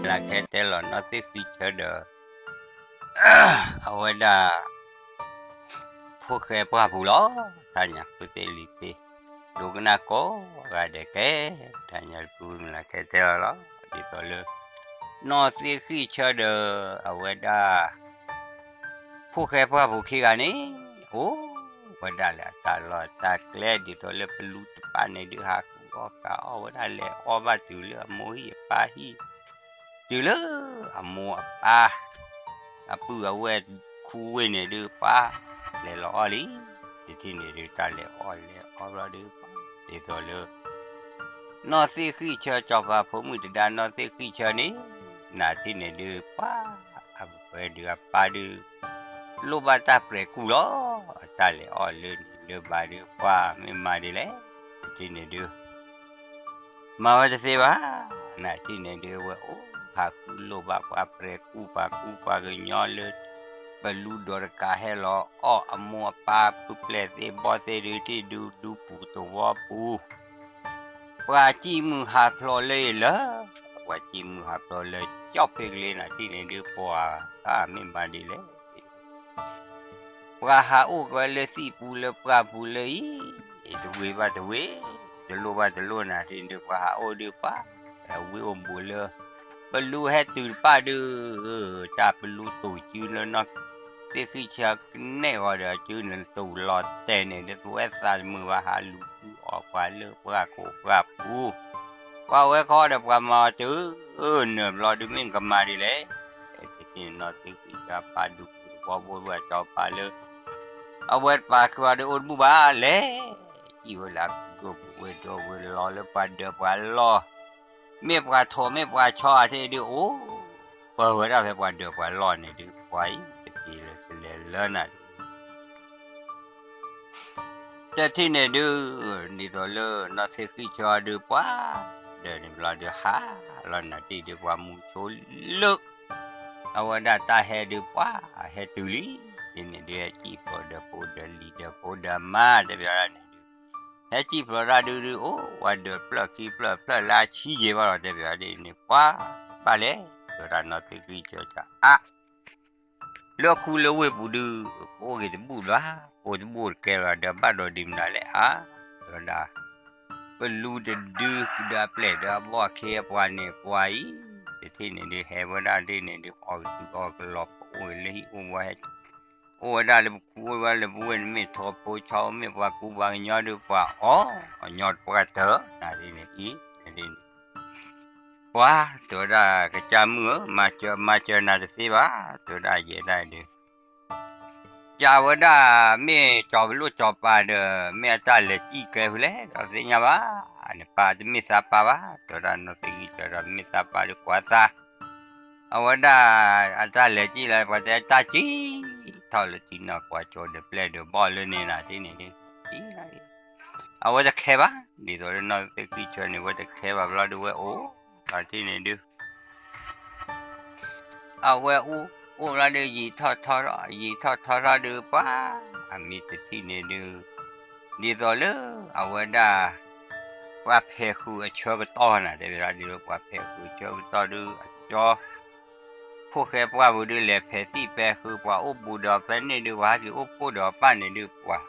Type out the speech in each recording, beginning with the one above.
မုၢ်လၢ်ခဲတဲလီၤနီၢ်သ့ၣ်ဃံၣ်ဆၢဒီး အဝဲဒၣ် ဖိၣ်ဃဲပှၢ်ပူၤလီၤ. တၢ်ညၣ်ဖိသ့ၣ်လံၤသ့ၣ် ဒိကနၣ်ကိးဂၤဒဲးကဲ, တၢ်ညၣ်တဖုမုၢ်လၢ်ခဲတဲလီၤလီၤ. ဒ်သိးလၢ နီၢ်သ့ၣ်ဃံၣ်ဆၢဒီး အဝဲဒၣ် ဖိၣ်ဃဲပှၢ်ပူၤခံဂၤန့ၣ် အိၣ်ဝဲဒၣ်လၢအတၢ်လီၢ်တၢ်ကျဲ ဒ်သိးလၢပလူတပၢ်န့ၣ်ဒုးဟးဃုအီၣ်ဃုအီၣ်ဝဲဒၣ် လဲၤအီၣ်ဘၣ်တုၤလၢအမိၢ်ဟံၣ်အပၢ်ဟံၣ် တုၤလၢအမိၢ်အပၢ် အပုၢ်အဝဲၢ်ခူဝ့ၢ်န့ၣ်ဒုး ပှၤလဲၤလီၤအီၣ်လံ. တထံၣ်န့ၣ်ဒုး တၢ်လဲၤအီၣ်လဲၤအီၣ်ဘျီဒုး ဒ်သိးလၢ နီၢ်သ့ၣ်ဃံၣ်ဆၢ စီၤပၤဖိမုၣ်တဒါနီၢ်သ့ၣ်ဃံၣ်ဆၢန့ၣ် နၤတထံၣ်န့ၣ်ဒုး ပှၤအဝဲဒုးအပၢ်ဒုး လိၣ်ဘၣ်တၢ်ပြဲၤကူၣ်လီၤ. အတၢ်လဲၤအီၣ်လၢန့ၣ်လၢဘၣ်ဒုး ပှၤမ့ၢ်မၤဒ်လဲၣ် တထံၣ်န့ၣ်ဒုး မၤဝဲတသ့ဘၣ်. နၤတထံၣ်န့ၣ်ဒုး အဝဲအိၣ်ဟးဃုလိၣ်ဘၣ်ပှၤပြဲၤကူၣ် ပှၤကူပှၤကညီလၢ ပလူဒိးတကးဟဲလီၤအီၣ်အမိၢ်အပၢ် ပုၢ်ပျဲၢ်သ့ၣ်ဘီၣ်သ့ၣ်ဒုး ထံၣ်ဒုးဒူပူၤသဝီပူၤ ပှၤစံၣ်မုၢ်ဟးဖျိးလၢအံၤလၢ ပှၤစံၣ်မုၢ်ဟးဖျိးလၢ ကၠီၣ်ဖ့ကလ့နၤတထံၣ်န့ၣ်ဒုး ပှၤမ့ၢ်မၤဒ်လဲၣ် ပှၤဟးအိၣ်က့ၤလၢသံၣ်ပူၤလၢပှၢ်ပူၤလၢအံၤ တဝ့ၤဘၣ်တဝ့ၤ တလိၣ်ဘၣ်တလိၣ်နၤတထံၣ်န့ၣ်ဒုး ပှၤဟးအိၣ်ဒုးပှၤ ဝ့ၢ်အိၣ်ဘူးလၢ ပလူဟဲတုၤတဖၣ်ဒုး တၢ်ပလူတူၢ်စုလၢနီၢ်သ့ၣ်ဃံၣ်ဆၢကနဲၣ်ဂီၤဒီး စုနတူၢ်လီၤတဲာ်န့ၣ်ဒုး သဝဲသးတမုာ်ဘၣ်ဟးလူၤဃုအီၣ်ပှၤလၢပှၢ်ခိၣ်ပှၢ်ပူၤ ပှၤဝဲခီဒီးပှၤမၤအီၤတုၤ နၢၤဘျီဒုးမ့ၢ်ကမၤဒ်လဲၣ် တထံၣ်န့ၣ်နီၢ်သ့ၣ်ဃံၣ်ဆၢပၢ်ဒူပူၤသဝီဖိ ပှၤစီၤပၤလၢ အဝဲတပာ်ဃုာ်အီၤဒုးအိၣ်တဘူၣ်ဘၣ်လဲၣ် စံၣ်ဝဲလၢအကူဒိၣ်ပူၤဝ့ၢ်ဒိၣ်ဝ့ၢ်လီၤလၢပှၤဒၢးပှၤလီၢ် မ့ၢ်ပှၤထိးမ့ၢ်ပှၤဆီအီၤတထံၣ်ဒုး အိၣ်ပၢၤဝဲဒၣ်ဖဲပှၤဒၢးပှၤလီၢ်န့ၣ်ဒုး ပှၤအံၤတက့ၤလၢတလဲၤလၢနၤဒုး တထံၣ်န့ၣ်ဒုး ဒ်သိးလၢနီၢ်သ့ၣ်ဃံၣ်ဆၢအီၤဒုးပှၤ ဒၢးန့ၣ်ဘျီဒုးဟးလီၤနၤတထံၣ်ဒုး ပှၤမူဆိလၢ အဝဲဒၣ်တၢ်ဟဲဒုးပှၤ ဟဲတုၤလံ ဒ်န့ၣ်ဒုး ဟဲစံၣ်ဖျိးဒၢးဖိဒၢးလံၤဒၢးဖိဒၢးမါ တဲဘၣ်ဒၣ်န့ၣ်ဒုး ဟဲစံၣ်ဖျိးတၢ်ဒုးဒုး အိၣ်ဝဲဒၢးဖျၢၣ်ခံဖျၢၣ်ဖျၢၣ်လၢအဆံယဲၢ်ဘၣ်လီၤ တဲဘၣ်ဒၣ်န့ၣ် ပှၤဘၣ်လဲၣ် တဲဝဲဒၣ်နီၢ်သ့ၣ်ဃံၣ်ဆၢတၢ်အါ လၢခူလၢဝ့ၢ်ပူၤဒုး ပအိၣ်ဂ့ၤတဘူၣ်ဘၣ် ပအိၣ်တဘူၣ်တကဲလီၤ ဒီးဘၣ်ဒီးဒ်မနုၤလဲၣ်ဧါ တဲဝဲဒၣ် ပလူတဒု ဒီးအပျဲၢ်ဒီးအဘီၣ်အခ့အပှၤန့ၣ် ပှၤအံၤ တထံၣ်န့ၣ်ဒုး ဟဲဝဲဒၣ်ဒ်န့ၣ်ဒုး အီၣ်ကတုၤအီၣ်ကလီၤ ပအိၣ်လၢဟံၣ်အိၣ်ဝဲ အိၣ်ဝဲဒၣ်လၢပခူအိၣ်ဝဲလၢပဝ့ၢ်န့ၣ် မ့ၢ်ထိၣ်ဖိဆီ မ့ၢ်ပှၤကူပှၤကညီဒုး ပှၤအီၣ် အညီတပှၢ်တၢၢ် နၤဒ်န့ၣ်အံၤ ဒ်န့ၣ် ပှၤ တဲဝဲဒၣ်ကစၢ်မုၣ်ဧၢ မၤစၢၤ မၤစၢၤနၤတသ့ဘၣ် တဲဝဲဒၣ်ယဲဒၣ်ဒုး ကးဝဲဒၣ် မ့ၢ်စီၤပလိၣ်စီၤပၤဒီး မ့ၢ်အတၢ်လဲၤစံၣ်ကျဲဖဲလဲၣ် ဒီးသ့ၣ်ညါဘၣ် နပၢ်တမ့ၢ်သးပၢ်ဘၣ် တဲဝဲဒၣ်နီၢ်သ့ၣ်ဃံၣ်ဆၢဒီး မ့ၢ်သးပၢ်ဒုးကွၢ်သး အဝဲဒၣ် အတၢ်လဲၤစံၣ်လီၤ ပှၤတဲတၢ်စံၣ် ထီၣ်လၢတံၢ်နီၢ်ပှၤကၠိဒီးပျဲၢ်ဒီးဘီၣ်လၢန့ၣ်နၤတထံၣ်န့ၣ်ဒုး အဝဲတခဲဘၣ် ဒ်သိးလၢနီၢ်သ့ၣ်ဃံၣ်ဆၢန့ၣ် ဝဲတခဲဘၣ်ဘျီဒုးဝဲအိၣ် နၤတထံၣ်န့ၣ်ဒုး အဝဲအိၣ် အိၣ်လီၤဒုး ယံာ်ထီၣ်ထီထီၣ် ယံာ်ထီၣ်ထီထီၣ်ဒုးပှၤ အမ့ၢ်တထံၣ်န့ၣ်ဒုး ဒ်သိးလၢ အဝဲဒၣ် ပှၤဖဲးဃုာ်အဆၢကတီၢ်နၤ တဲဝဲဒၣ်ဒ်သိး ပှၤဖဲးဃုာ်အဆၢကတီၢ်ဒုး အကၠီ ဖိၣ်ဃဲပှၢ်ပူၤဒုး လဲၤဖဲးသံၣ်ဖဲးဃုာ် ပှၤအိၣ်ဘူးဒီးဖဲန့ၣ်ဒုး ပှၤဟဲက့ၤအိၣ်ဖှိၣ်ဒီးပၢ်န့ၣ်ဒုး ပှၤ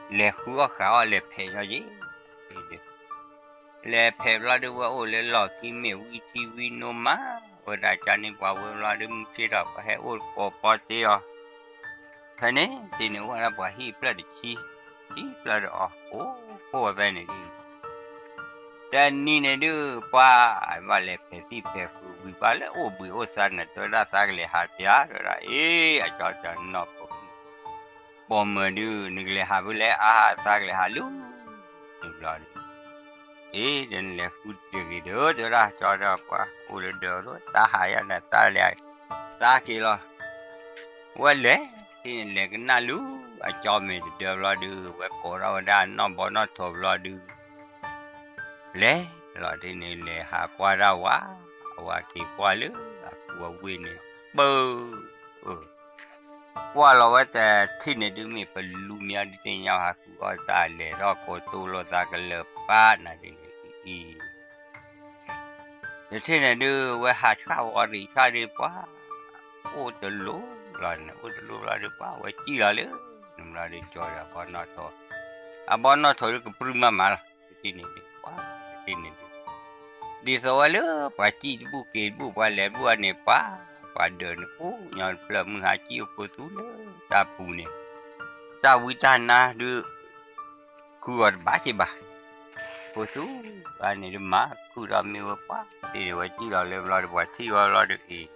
လဲၤဃုအီၣ်ဃုအီၣ် လဲၤဖဲးညီယ့ၣ် လဲၤဖဲးဘျီဒုး ဝဲအိၣ်လၢလီၢ်ခံ မ့ၢ်ဝံထံဝံနိမး ဝဲဒၣ်ကန့ၣ် ပှၤဝဲဘျီဒုး မုၢ်ဆ့ၣ်ထီၣ် ပှၤဟဲအိၣ်ကိးပီတ့ၢ်အီၤ ဖဲန့ၣ် တ့ၢ်န့ၣ် အိၣ်ဝဲဒၣ်ပှၤဟံၣ်ဖျၢၣ်တဆံ ဆံဖျၢၣ်ဒီးအီၤ အိၣ်ဖှိၣ်ဝဲဖဲန့ၣ်ဒုး တနံၤန့ၣ်ဒုး ပှၤဘၣ်လဲၤဖဲးသံၣ်ဖဲးဃုာ်ဝံၤ ပှၤလၢအိၣ်ဘှံးအိၣ်သါန့ၣ် တဲဝဲဒၣ်သးကလဲၤဟးတပျၢ် တဲဝဲဒၣ် အ့ အကၠီတနီၢ် ပိာ်မုၣ်ဒုး နကလဲၤဟးဖဲလဲၣ် အါ သးကလဲၤဟးလၢ တဘျီဒုး အ့ ဒီးနလဲၤဃုတဂ့ၤဒီး တဲဝဲဒၣ် ကၠီဒီးပှၤ အိၣ်လၢဒၢးလီၤ သးဟးယါန့ၣ် သးလဲၤ သးက့ၤလီၤ ဝဲလဲၤ တ့ၢ်န့ၣ် လဲၤကနၣ်လူၤ အကၠီမ့ၢ်တဒၢဘျီဒုး ဝဲကိးထီၣ်ဝဲဒၣ်နီၢ်ဘီနီၢ်ထိးဘျီဒုး လဲၤလီၤတ့ၢ်န့ၣ် လဲၤဟးကွၢ်ဒၣ်ဝဲ အဝဲက့ၤကွၢ်လၢ အကူအဝ့ၢ်န့ၣ် ပၢ ကွၢ်လီၤဝဲတထံၣ်န့ၣ်ဒုး မ့ၢ်ပလူမ့ၢ်အီၤဒုးသ့ၣ်ညါ ဟးဃုအီၣ်တၢ်လဲၤထီၣ်ကိတိၢ်လိာ်သးကလၢၤပၢ်နၤဒ်န့ၣ်အံၤ တထံၣ်န့ၣ်ဒုး ဝဲဟးဆှၣ်ဝီၤရံးဆှၣ်ဒုးပှၤ အိၣ်တလိၣ်လီၤန့ၣ် အိၣ်တလိၣ်ဘျီဒုးပှၤ ဝဲစံၣ်လီၤလၢ န့ၣ်ဘျီဒုးကၠီဒီးအဘီနီၣ်ထိး, အဘီနီၣ်ထိးဒုးကပြုၢ်မးမးလီၤ တထံၣ်န့ၣ်ဒုး ပှၤတထံၣ်န့ၣ်ဒုး ဒ်သိးဝဲလၢပှၤစံၣ်တဘူၣ်က့ၤတဘူၣ် ပှၤလဲၤတဘူၣ်အန့ၣ်ပှၤ, ပှၤဒၢးန့ၣ်အိၣ်ညီတဖျၢၣ်မုၢ်ဟါစံၣ်အိၣ်ဖိသူလၢတၢ်ပူၤန့ၣ်, တၢ်ဝံတၢ်နါဒုး ခုအီၤတဘၣ်က့ၤဘၣ်, ဖိသူဘၣ်န့ၣ်ဒုးမၤခုၣ်ထီၣ်မ့ၢ်ဝဲပှၤ, တထံၣ်န့ၣ်ဝဲစံၣ်လီၤလၢဘျီဒုး ပှၤထံၣ်ဝဲဘျီဒုးအ့ၣ်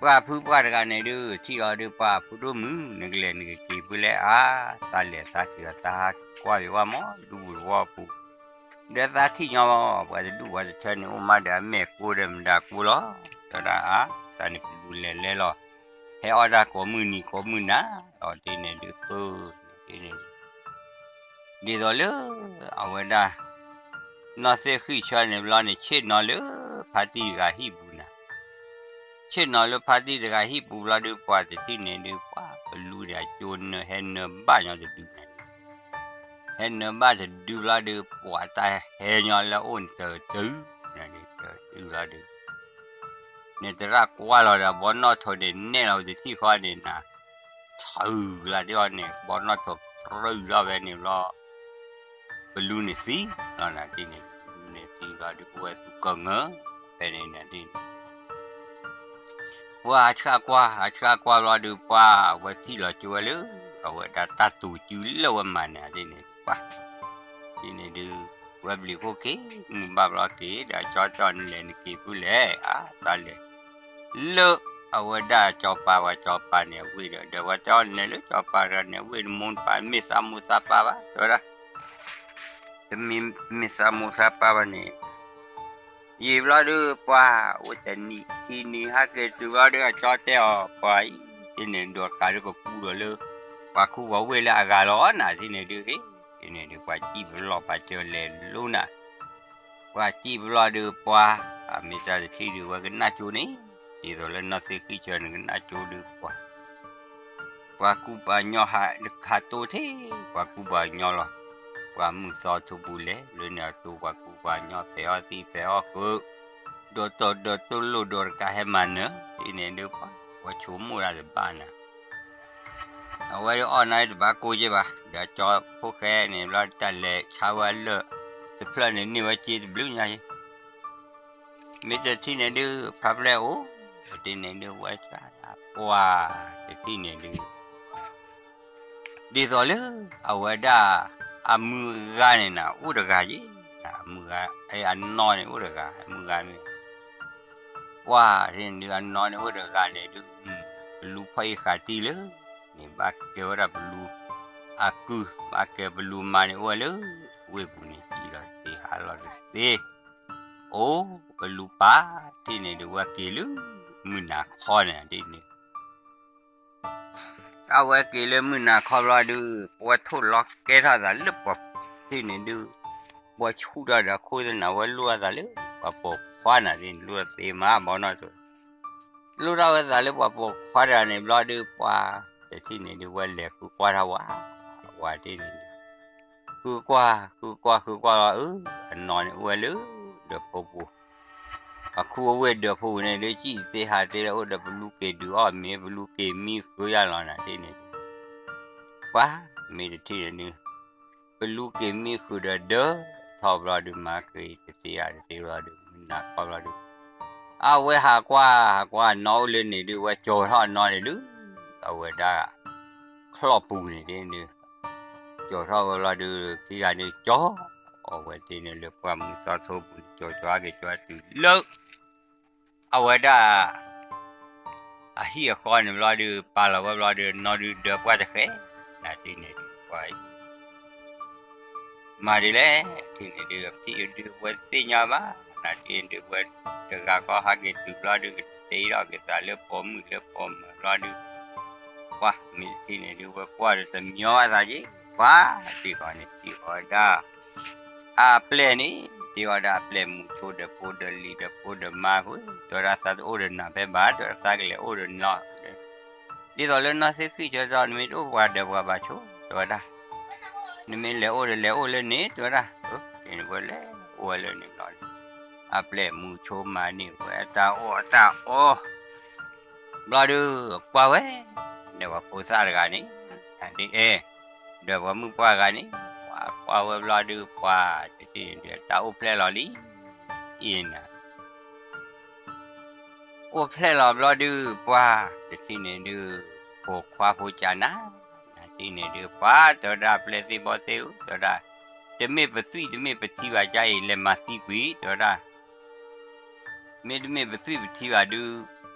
ပှၤဖုပှၢ်တဂၤန့ၣ်ဒုး ထံၣ်အီၤဒုး ပှၤဖိဒိၣ်မုၣ် နကလဲၤနကက့ၤဖုလဲၣ်အါ, တၢ်လဲၤသးထံၣ်အီၤသးကွၢ်ဘၣ်ဝဲမး ဒူပူၤတဝီပူၤ, ဒီးသးထံၣ်ညီ ပှၤတဒူၣ်ပှၤတထၢန့ၣ် အိၣ်မးဒီးအမဲာ်ကိၢ်ဒီးမတၤကိၢ်လီၤ, တဲဝဲဒၣ်အါ, တၢ်န့ၣ်ပလူလဲၤလဲလီၤ, ဟဲအီၣ်တၢ်ကိးမုၢ်နံၤကိးမုၢ်နၤ, အီၤတထံၣ်န့ၣ်ဒုး ပၢ်န့ၣ်ဒုး ဒ်သိးလၢ အဝဲဒၣ် နီၢ်သ့ၣ်ဃံၣ်ဆၢန့ၣ်ဘျီန့ၣ် ဆ့ၣ်နီၤလၢဖါတံၢ်တဂၤဟံၣ်ပူၤနၤ, ဆ့ၣ်နီၤလၢဖါတံၢ်တဂၤဟံၣ်ပူၤဘျီဒုး ပှၤတထံၣ်န့ၣ်ဒုး ပှၤကလူန့ၣ် အကၠိနၢဟဲနၢဘၣ်ညီတဒုန့ၣ်, ဟဲနၢဘၣ်တဒုဘျီဒုး ပှၤတၢ်ဟဲညီလၢအအိၣ်န့ၣ်တတုၤ, တတုၤဘျီဒုး န့ၣ်သရၣ်ကွၢ်လီၤဒီး အဘီနီၣ်ထိးန့ၣ် နဲၣ်လီၤဝဲတထံၣ်ဃီန့ၣ်နၤ, ထုးလီၤတ့ၢ်အီၤန့ၣ် အဘီနီၣ်ထိးကြၢးထီၣ်ဝဲန့ၣ်ဘျီ ပလူန့ၣ်သံလီၤနၤတထံၣ်န့ၣ်, ပလူန့ၣ်သံဘျီဒုး အိၣ်ဝဲသူကီၢ်ငၢၢ် ဖဲန့ၣ်နၤတထံၣ်န့ၣ် ပှၤအဆှၣ်ကွၢ် အဆှၣ်ကွၢ်ဘျီဒုး ပှၤဝဲထံၣ်လီၤကၠိဝဲလၢ အဝဲဒၣ်တၢ်တူၤစုလၢဝဲမၤန့ၣ်တထံၣ်န့ၣ် ပှၤ တထံၣ်န့ၣ်ဒုး ဝဲဘျံးခိၣ်က့ၤ မုၢ်ဘၣ်ဘျီက့ၤ ဒီးကၠီတဲအီၤ နလဲၤနက့ၤဖုလဲၣ် အါ တၢ်လဲၤ လၢအဝဲဒၣ်ကၠီပၤဝဲကၠီပၤန့ၣ် အဝ့ၢ်ဒီး ဒီးဝဲတဲအီၤ နလဲၤလၢကၠီပၤတဂၤန့ၣ် အဝ့ၢ်တမိၢ်တပၤ မ့ၢ်သးမိၢ်သးပၢ်ဘၣ် တဲဝဲဒၣ် တမ့ၢ် မ့ၢ်သးမိၢ်သးပၢ်ဘၣ်န့ၣ် ယံာ်ဘျီဒုး ပှၤအိၣ်တနံၤခံနံၤ ဟဲက့ၤတုၤဘျီဒုး အကၠီတဲအီၤ ပှၤအံၤ တထံၣ်န့ၣ်ဒုး အကးဒုးကကူဒီးလၢ ပှၤခူပှၤဝ့ၢ်လၢအဂၤလီၤနၤတထံၣ်န့ၣ်ဒုး တထံၣ်န့ၣ်ဒုး ပှၤစံၣ်ပလီၢ်ပှၤစၢၤလဲၤလိနၤ ပှၤစံၣ်ပလီၢ်ဒုးပှၤ အမ့ၢ်တၢ်တထံၣ်ဒုး ဝဲကနၣ်ကၠိန့ၣ် ဒ်သိးလၢနီၢ်သ့ၣ်ဃံၣ်ဆၢန့ၣ် ကနၣ်ကၠိဒုးပှၤ ပှၤကူပှၤကညီဟးတိၢ်ထဲ ပှၤကူပှၤကညီလီၤ. ပှၤမုၢ်သီထိပူၤလဲၤလၢန့ၣ်အတိၢ် ပှၤကူပှၤကညီပဲာ်အီၣ်သံပဲာ်အီၣ်ဃုာ် ဒိးတိၢ်ဒိးတိၢ်လိၣ်ဒိးတကးဟဲမၤနၢၤ တထံၣ်န့ၣ်ဒုးပှၤ ပှၤဆိကမိၣ်တၢ်တဘၣ်နၤ အဝဲဒုးအီၣ်နၤတဘၣ်ကိၢ်က့ဘၣ် ဒီးကၠီဖိဃဲန့ၣ်ဘျီ တၢ်လဲၤဆါဝဲအလၢၢ်တဖျၢၣ်န့ၣ် န့ၢ်ဝဲစ့တဘျုးညါယဲ မ့ၢ်တထံၣ်န့ၣ်ဒုး ဖးဖျဲၣ်အိၣ် တထံၣ်န့ၣ်ဒုး ဝဲဆါဒၣ်ပှၤ တထံၣ်န့ၣ်ဒုး ဒ်သိးလၢ အဝဲဒၣ် အမုၢ်ဂၤန့ၣ်နၤ အိၣ်တဂၤယဲ အမုၢ်ဂၤ အနီၢ်န့ၣ်အိၣ်တဂၤ အမုၢ်ဂၤမ့ၢ် ပှၤတထံၣ်န့ၣ်ဒုး အနီၢ်န့ၣ်အိၣ်တဂၤန့ၣ်ဒုး ပလူဖီၣ်အံၤဃာ်တံၢ်လၢ န့ၣ်ဘၣ်ကဲဝဲဒၣ်ပလူ အကုၢ် ဘၣ်ကဲပလူမါန့ၣ်အိၣ်ဝဲလၢ ဝ့ၢ်ပူၤန့ၣ် စံၣ်လီၤတသ့ဟးလီၤတသ့ အိၣ်ပလူပၢ် တထံၣ်န့ၣ်ဒုး ဝဲက့ၤလၢ မုၢ်နၤခီန့ၣ် တထံၣ်န့ၣ် အဝဲက့ၤလၢမုၢ်နၤခီဘျီဒုး ပဝဲထိၣ်လီၤကဲထီၣ်သးလၢပှၤတထံၣ်န့ၣ်ဒုး ပှၤဆူၣ်ထီၣ်ဒီးခိၣ်သနၤ ဝဲလိၣ်အသးလၢ ပှၤပိာ်ခွါနၤတထံၣ်န့ၣ် လိၣ်သ့မးဘီနီၣ်ထိး လိၣ်ထီၣ်ဝဲသးလၢပှၤပိာ်ခွါတဂၤန့ၣ်ဘျီဒုး ပှၤတထံၣ်န့ၣ်ဒုး ဝဲလဲၤဃုကွၢ်ထီၣ်ဝဲ ဝဲတထံၣ်န့ၣ်ဒုး ဃုကွၢ် ဃုကွၢ် ဃုကွၢ်လီၤ အၢ အနီၢ်န့ၣ်အိၣ်ဝဲလၢ ဒၢးဖိပူၤ အခူအဝ့ၢ်ဒၢးဖိပူၤန့ၣ်ဒုး စံၣ်သ့ဟးသ့လၢအိၣ်ဒီးပလူက့ၤဒုးအီၣ်မ့ၤ ပလူက့ၤမံဃုာ်ယါလီၤနၤတထံၣ်န့ၣ်ဒုး ပှၤမ့ၢ်တထံၣ်န့ၣ်ဒုး ပလူက့ၤမံဃုာ်ဒီးဒၢးထီၣ်ဘျီဒုး မၤက့ၤတသ့ဧါတသ့ဘျီဒုး မုၢ်နၤခီဘျီဒုး အဝဲဟးကွၢ် ဟးကွၢ်အနီၢ်အိၣ်လၢန့ၣ်ဒုး ဝဲကၠီၤထီၣ်အနီၢ်န့ၣ်ဒုး အဝဲဒၣ် ချီၣ်ပူၤန့ၣ်ဒုး ကၠီၤထီၣ်ဝဲဘျီဒုး ခံဂၤန့ၣ်ကၠီၤ အဝဲသ့ၣ်န့ၣ်လၢပှၢ်မုၢ်သီထိပူၤန့ၣ် ကၠီၤကၠီၤဟဲက့ၤကၠီၤတုၤလၢ အဝဲဒၣ် အဟံၣ်အဃီန့ၣ်ဘျီဒုး ပာ်လီၤဝဲဘျီဒုး နီၢ်ဒုးဒၢးပှၢ်တဃဲ နၤတထံၣ်န့ၣ်ဒုး ပှၤအံၤ မၤဒ်လဲၣ် တထံၣ်န့ၣ်ဒုး အဖံးအဒုးဝဲသ့ၣ်ညါဘၣ် နၤတထံၣ်န့ၣ်ဒုး ဝဲတဂၤဃီဟးက့ၤတုၤဘျီဒုး ကတဲထီၣ်က့ၤသးလၢပိာ်မုၣ်လၢပိာ်မၢၤဘျီဒုး ပှၤမ့ၢ်တထံၣ်န့ၣ်ဒုး ဝဲကွၢ်ဒီးတမညီဘၣ်သးက့ၤ ပှၤတထံၣ်ဃီန့ၣ် တထံၣ်ဃီဒၣ် အပျဲၢ်န့ၣ် တထံၣ်ဃီဒၣ်အပျဲၢ်မုၢ်ဆိဒီးဖိဒီးလံၤဒီးဖိဒီးမါဃုာ် တဲဝဲဒၣ်သးတအိၣ်ဒီးနၤဖဲဘၣ် တဲဝဲဒၣ်သးကလဲၤအိၣ်ဒီးနၤ ဒ်သိးလၢနီၢ်သ့ၣ်ဃံၣ်ဆၢတီၢ် နမ့ၢ်တအိၣ်ပှၤဒၢးပှၤဘၣ်ဆိ တဲဝဲဒၣ် နမ့ၢ်လဲၤအိၣ်ဒီးလဲၤအိၣ်လၢန့ၣ် တဲဝဲဒၣ် က့ၤန့ၣ်ဝဲလဲၤအိၣ်ဝဲလၢန့ၣ်ဘျီန့ၣ် အပျဲၢ်မုၣ်ဆိမၤန့ၢ်ဝဲတၢ်အီၣ်တၢ်အီ ဘျီဒုး ကွၢ်ဝဲ ဒီးပှၤဖိသၣ်တဂၤန့ၣ် ဒ်အဲၣ် ဒီးပှၤမုၣ်ပှၢ်ဂၤန့ၣ် ပှၤကွၢ်ဝဲဘျီဒုး ပှၤတထံၣ်န့ၣ်ဒုး တၢ်အိၣ်ဖျဲၣ်လီၤလံ အံၤနၤ အိၣ်ဖျဲၣ်လီၤဘျီဒုး ပှၤတထံၣ်န့ၣ်ဒုး ဖိခွါဖိကၢ်နၤ နၤတထံၣ်န့ၣ်ဒုး ပှၤတဲဝဲဒၣ် ပျဲၢ်သ့ၣ်ဘီသ့ၣ်ဧၢ တဲဝဲဒၣ် တမ့ၢ်ပသွံၣ်တမ့ၢ်ပထံဘၣ် ကၢ်အံၤ လဲၤမၤသံကွံာ် တဲဝဲဒၣ် မ့တမ့ၢ်ပသွံၣ်ပထံဘၣ်ဒုး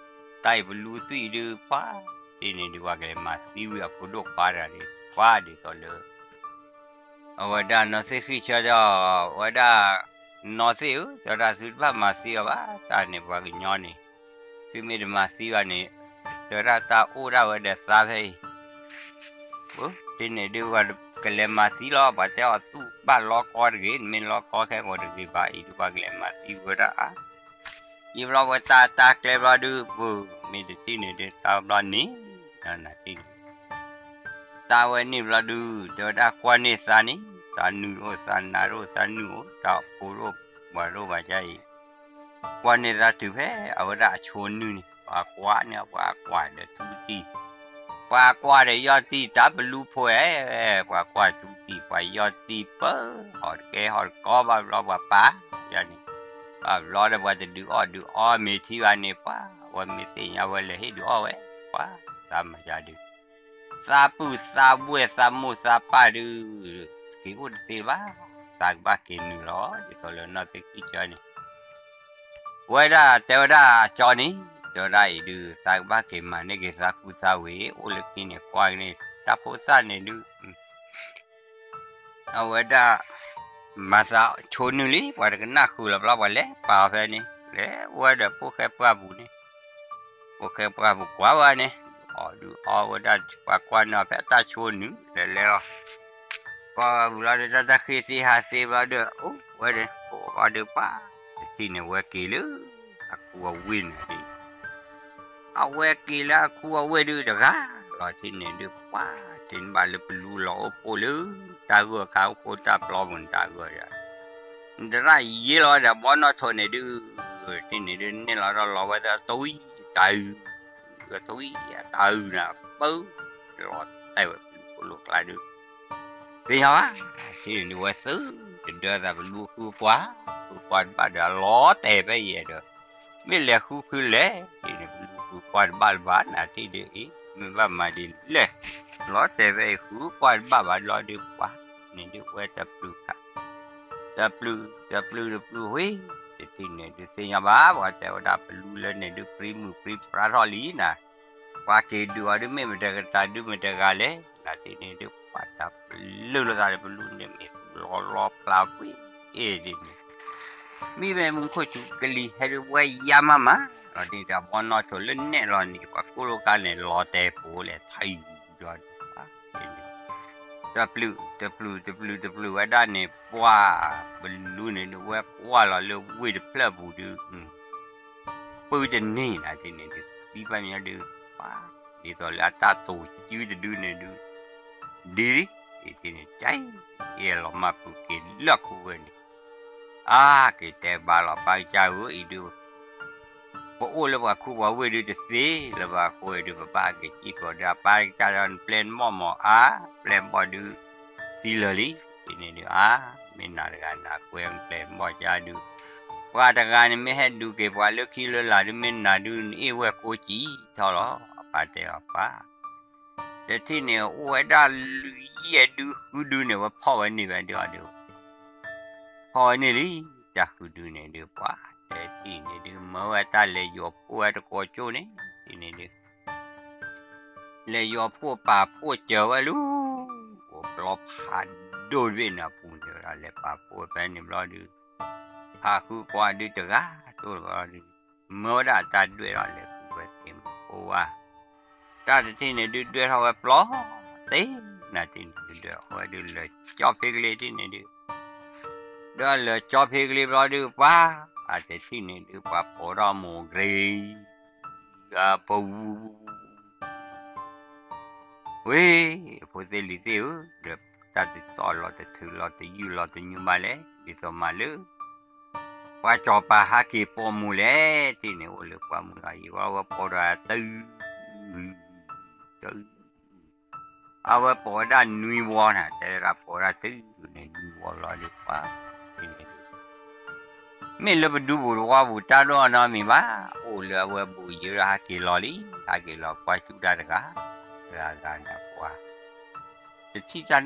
တၢ်အံၤပလူသွံၣ်ဒုး ပှၤတထံၣ်န့ၣ်ဒုး ပှၤကလဲၤမၤသံဝံၤအဖိဒိၣ်ခွါတဂၤန့ၣ် ပှၤဒ်သိးလၢ အဝဲဒၣ်နီၢ်သ့ၣ်ဃံဆၢဒီး အဝဲဒၣ် နီၢ်သ့ၣ်ဧၢ တဲဝဲဒၣ် သုတဘၣ်မၤသံအီၤဘၣ် တၢ်န့ၣ်ပှၤကညီန့ၣ် သုမ့ၢ်တမၤသံဘၣ်န့ၣ် တဲဝဲဒၣ်တၢ်အိၣ်ဒၣ်ဝဲဒီးသးဖဲအံၤ တထံၣ်န့ၣ်ဒုး ပှၤကလဲၤမၤသံလီၤ ပှၤတဲအီၤသူၣ်ဘၣ်လီကီတဂ့ၤ နမ့ၢ်လီကီခဲကိာ်တဂ့ၤဘၣ်အံၤဒုး ပှၤကလဲၤမၤသံဝဲဒၣ်အါ ယံာ်ဘျီဝဲတၢ်တၢ်ကျဲဘျီဒုး ပမ့ၢ်တထံၣ်န့ၣ်ဒုး တၢ်ဘျီန့ၣ် နၤတထံၣ်န့ၣ် တၢ်ဝဲန့ၣ်ဘျီဒုး တဲဝဲဒၣ်ကွၢ်န့ၢ်သးန့ၣ် သးနုာ်တအိၣ် သးနးတအိၣ် သးနုာ်အိၣ် တၢ်အိၣ်ဖှိၣ်တအိၣ် ပှၤတအိၣ်ဘၣ်ကၢ်အံၤ ကွၢ်န့ၢ်သးတုၤဖဲအဝဲဒၣ်အဆိနုာ်န့ၣ် ပှၤကွၢ်န့ၣ် ပှၤကွၢ်ဒီးထူတံၢ် ပှၤကွၢ်ဒီးယီၢ်တံၢ် တၢ်ပလူဖိအဲ ပှၤကွၢ်ထူတံၢ် ပှၤယီၢ်တံၢ်ပၢ ဟီၣ်တကဲဟီၣ်တကီဘၣ်ဘျီ ပှၤပာ်ယၤန့ၣ် ပှၤဘျီဒီးပှၤတဒုးအီၣ်ဒုးအီမ့ၤထံဘၣ်န့ၣ် ပှၤဝဲမ့ၢ်သ့ၣ်ညါဝဲလဲၤဟ့ၣ်ဒုးအီၣ်ဝဲ ပှၤသးမၤယၤဒုး သးပုၢ်သးဝဲၢ်သးမိၢ်သးပၢ်ဒုး က့ၤအိၣ်တသ့ဘၣ် သးကဘၣ်က့ၤနုာ်လီၤ ဒ်သိးလၢနီၢ်သ့ၣ်ဃံဆၢန့ၣ် ဝဲဒၣ်တဲဝဲဒၣ်ကၠီန့ၣ် တဲဝဲဒၣ်အံၤဒုး သးကဘၣ်က့ၤမၤန့ၢ်က့ၤသးကူသးဝ့ၤ အိၣ်လၢခံန့ၣ် ကွၢ်က့ၤန့ၣ် တၢ်ဖိသၣ်န့ၣ်ဒုး အဝဲဒၣ် မၤသးဆိနုာ်လံ ပှၤတကနၣ်ဃုာ်လီၤဘျီ ပှၤလဲၤပာ်အီၤဖဲန့ၣ် လဲၤဝဲဒီးဖိၣ်ဃဲပှၢ်ပူၤန့ၣ် ဖိၣ်ဃဲပှၢ်ပူၤကွၢ်ဝဲန့ၣ် အီၣ်ဒုးအီဝဲဒၣ် ပှၤကွၢ်န့ၢ်အီၤဖဲအတၢ်ဆိနုာ် လဲၤလဲၤလီၤ ကွၢ်ဝဲပူၤလီၤဒီး တၢ်တၢ်ဃ့သ့ဟးသ့ဘျီဒီး အိၣ်ဝဲဒီး ပအိၣ်ဘၣ်ဒီးပှၤ တထံၣ်န့ၣ်ဝဲက့ၤလၢ အခူအဝ့ၢ်န့ၣ် အဝဲက့ၤလၢအခူအဝ့ၢ်ဒုးတဂၤလီၤ တထံၣ်န့ၣ်ဒုး ပှၤတထံၣ်န့ၣ်ဘၣ်လၢပလူလီၤအိၣ်ဖှိၣ်လၢ တၢ်ဂိၢ်အခါအိၣ်ဖှိၣ်တၢ်ပျီပူၤန့ၣ် တၢ်ဂိၢ်ဒီး နတရၣ်ယ့လီၤဒီးဘီနီၣ်ထိးန့ၣ်ဒုး တထံၣ်န့ၣ်ဒုး န့ၢ်လီၤဒီးလီၤဝဲသတဝံၣ်တၢ်အုး တဝံၣ်တၢ်အုးနၤ ပၢ လီၤတဲာ်ဝဲပလူဖိလိာ်ကျါဒုး သ့ၣ်ညါဘၣ် တထံၣ်န့ၣ်ဒုး ဝဲသုတဒၢသးပလူဃုကွၢ် ဃုကွၢ်တဘၣ်ဒီး လီၤတဲာ်ဖဲယဲၢ်ဒီး မ့ၢ်လဲၤဃုခုလဲၣ် တထံၣ်န့ၣ် ပလူဃုကွၢ်တဘၣ်လၢၤဘၣ် နၤတထံၣ်ဒုးအံၤ မ့ၢ်ဘၣ်မၤဒ်လဲၣ် လီၤတဲာ်ဖဲအံၤ ဃုကွၢ်တဘၣ်ဘၣ်လီၤဒုး ပှၤန့ၣ်ဒုး ဝဲတပျုာ်ခါ တပျုာ် တပျုာ် တပျုာ်ဝ့ၢ် တထံၣ်န့ၣ်ဒုး သ့ၣ်ညါဘၣ် ပှၤတဲဝဲဒၣ်ပလူလၢန့ၣ်ဒုး ပြံမုၢ်ပြံပြါထီၣ်လံနၤ ပှၤက့ၤဒုးအီၤဒုး မ့ၢ်မတၤကတၢၢ်ဒုး မတၤတဂၤလဲၣ် နၤတထံၣ်န့ၣ်ဒုး ပှၤတၢ်ပျုာ်လိာ်သးဒီးပလူန့ၣ် မ့ၢ်သူၣ်လီၤလီၤဖျါဝ့ၢ် အ့ၣ်ဒ်န့ၣ် မံမ့ၢ်မူခိၣ်စူၤကလံၤ ဟဲဒုးဝဲယါမးမး လီၤဒ်န့ၣ်ဒီး ဘီနီၣ်ထိးလၢနဲၣ်လီၤန့ၣ် ပှၤကိၢ်လိာ်ကါန့ၣ် လီၤတဲာ်ပိာ်လဲၣ် ထံၣ်ယီၤဒုး တပျုာ် တပျုာ် တပျုာ် တပျုာ်ဝဲဒၣ်န့ၣ် ပှၤ ပလူန့ၣ်ဒုး ဝဲကွၢ်လီၤလၢဝ့ၢ်တဖျၢၣ်ပူၤဒုး ပုၢ်တန့ၢ်နၤတထံၣ်န့ၣ်ဒုး သံဘၣ်မညီဒုး ပှၤ ဒ်သိးလၢအတၢ်တိာ်စုတဒုန့ၣ်ဒုး ဒ် တထံၣ်န့ၣ် ကဲ အ့ၣ်လီၤမၢ်ပူၤက့ၤလၢခူဝ့ၢ်န့ၣ် အါ က့ၤတဲဘၣ်လီၤ ပၢ်ကစၢ်ဧၢ အံၤဒုး ပအိၣ်လၢပှၤခူပှၤဝ့ၢ်ဒုးတသ့လၢၤဘၣ် အဃိဒုး ပဘၣ်က့ၤစံၣ်ကျီၤဒုး အပၢ်ကစၢ်ဒီး နပျဲၢ်နဘီၣ်မး အါ ပျဲၢ်နဘီၣ်ဒုး သံလၢာ်လံ တထံၣ်န့ၣ်ဒုး အါ မ့ၢ်နၤတဂၤနၤကွဲးနပျဲၢ်နဘီၣ်ကစၢ်ဒုး ပှၤတဂၤန့ၣ်မ့ၢ်ဟဲဒုးက့ၤပှၤလၢခံလၢလာ်ဒုး မ့ၢ်နၤဒုး နအ့ၣ်ဝဲၢ်ကိးကံထီၣ်လီၤ အပၢ်တဲအီၤပၢ် တထံၣ်န့ၣ် အိၣ်ဝဲဒၣ်လွံၢ်ယဲၢ်ဒုဃုဒုန့ၣ် ဝဲဖီၣ်ဝဲန့ၢ်ဝဲဒုးအီၤဒုး ဖီၣ်ဝဲန့ၢ်လံ တၢ်ဃုဒုန့ၣ်ဒုး ပှၤတထံၣ်န့ၣ်ဒုး မၢဝဲတၢ်လဲၤယီၤဖှိၣ်ဝဲတကိးကၠိန့ၣ် တထံၣ်န့ၣ်ဒုး လဲၤယီၤဖှိၣ်ပာ်ဖှိၣ်စၢၤဝဲလၢ အိၣ်ပျီဖးဒိၣ်တဘ့ၣ်န့ၣ်အပူၤန့ၣ် လဲၤပာ်ဖှိၣ်ဖဲန့ၣ်ဘျီဒုး ဖးဃုကွၢ်ဒုးတဂၤတိၢ်လီၤဒုး မၢဝဲဒၣ်တၢ်ဒွဲၣ်ထီၣ်လဲၤပူၤဝဲသ့ၣ်မး အိၣ်ဝဲ တၢ်တထံၣ်န့ၣ်ဒုး ဒွဲၣ်ထီၣ်ဝဲပျီ တ့ၢ် နၤတထံၣ်န့ၣ်ဒုး ဒွဲၣ်ထီၣ်ဝဲဒုးလၢာ်ကၠီဖ့ကလ့တထံၣ်န့ၣ်ဒုး ဒီးလၢာ်ကၠီဖ့ကလ့ဘျီဒုး ပှၤ အတထံၣ်န့ၣ်ဒုး ပှၤပိာ်ထီၣ်မိၢ်ကရံ အပူၤ ဝ့ၢ် ဖိသ့ၣ်လံၤသ့ၣ်ဧၢ, ဒီးတၢ်တတီၢ်လီၤတထုးလီၤတယုၢ်လီၤတညူဘၣ်လဲၣ်, ဒ်သိးမးလၢ ပှၤစီၤပၤဟးက့ၤပိာ်မုၣ်လဲၣ် တထံၣ်န့ၣ် အိၣ်လၢပှၢ်မုၢ်လီၤ ယံၤဝဲ အဝဲပိာ်ဒီးတၢ် တၢ် အဝဲပိာ်ဝဲဒၣ်နွံဝီန့ၣ် တဲဒၣ်ပိာ်ဝဲဒၣ်တၢ်န့ၣ် နွံဝီလီၤဒီးပှၢ် တထံၣ်န့ၣ် မ့ၢ်လၢပဒူပူၤတဝီပူၤ တၢ်ဒိၣ်အနီတမံၤဘၣ်, အိၣ်လၢအဝဲဘူးယံၤဒီးဟးက့ၤလီၤလံ, ဟးက့ၤလီၤကွၢ်စူၣ်တၢ်တဂၤ, တဂၤဂၤန့ၣ်ပှၤ တထံၣ်တၢ်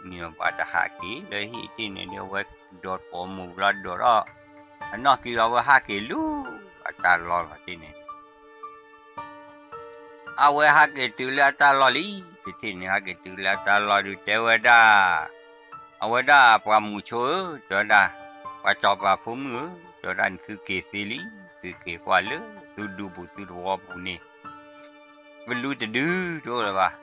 နီတမံၤဘၣ်, ပှၤတဟးက့ၤလၢဟံၣ်တထံၣ်န့ၣ်ဒုး အဝဲဒိးပိာ်မုၣ်လီၤဒိးထီၣ်, အနီၢ်ကံၤလီၤ အဝဲဟးက့ၤလၢအတၢ်လီၢ်လီၤတထံၣ်န့ၣ် အဝဲဟးက့ၤတုၤလၢအတၢ်လီၢ်လံ, တထံၣ်န့ၣ် ဟးက့ၤတုၤလၢအတၢ်လီၢ်ဒုး တဲဝဲဒၣ်, အဝဲဒၣ်ပှၤမုၣ်ဆိဧၢ, တဲဝဲဒၣ်, ပှၤစီၤပၤဖိမုၣ်ဧၢ, တဲဝဲဒၣ် နသုက့ၤသ့လံ, သုက့ၤကွၢ်လၢသုဒူပူၤသုတဝီပူၤန့ၣ်, ပလူတဒုတအိၣ်လၢၤဘၣ်.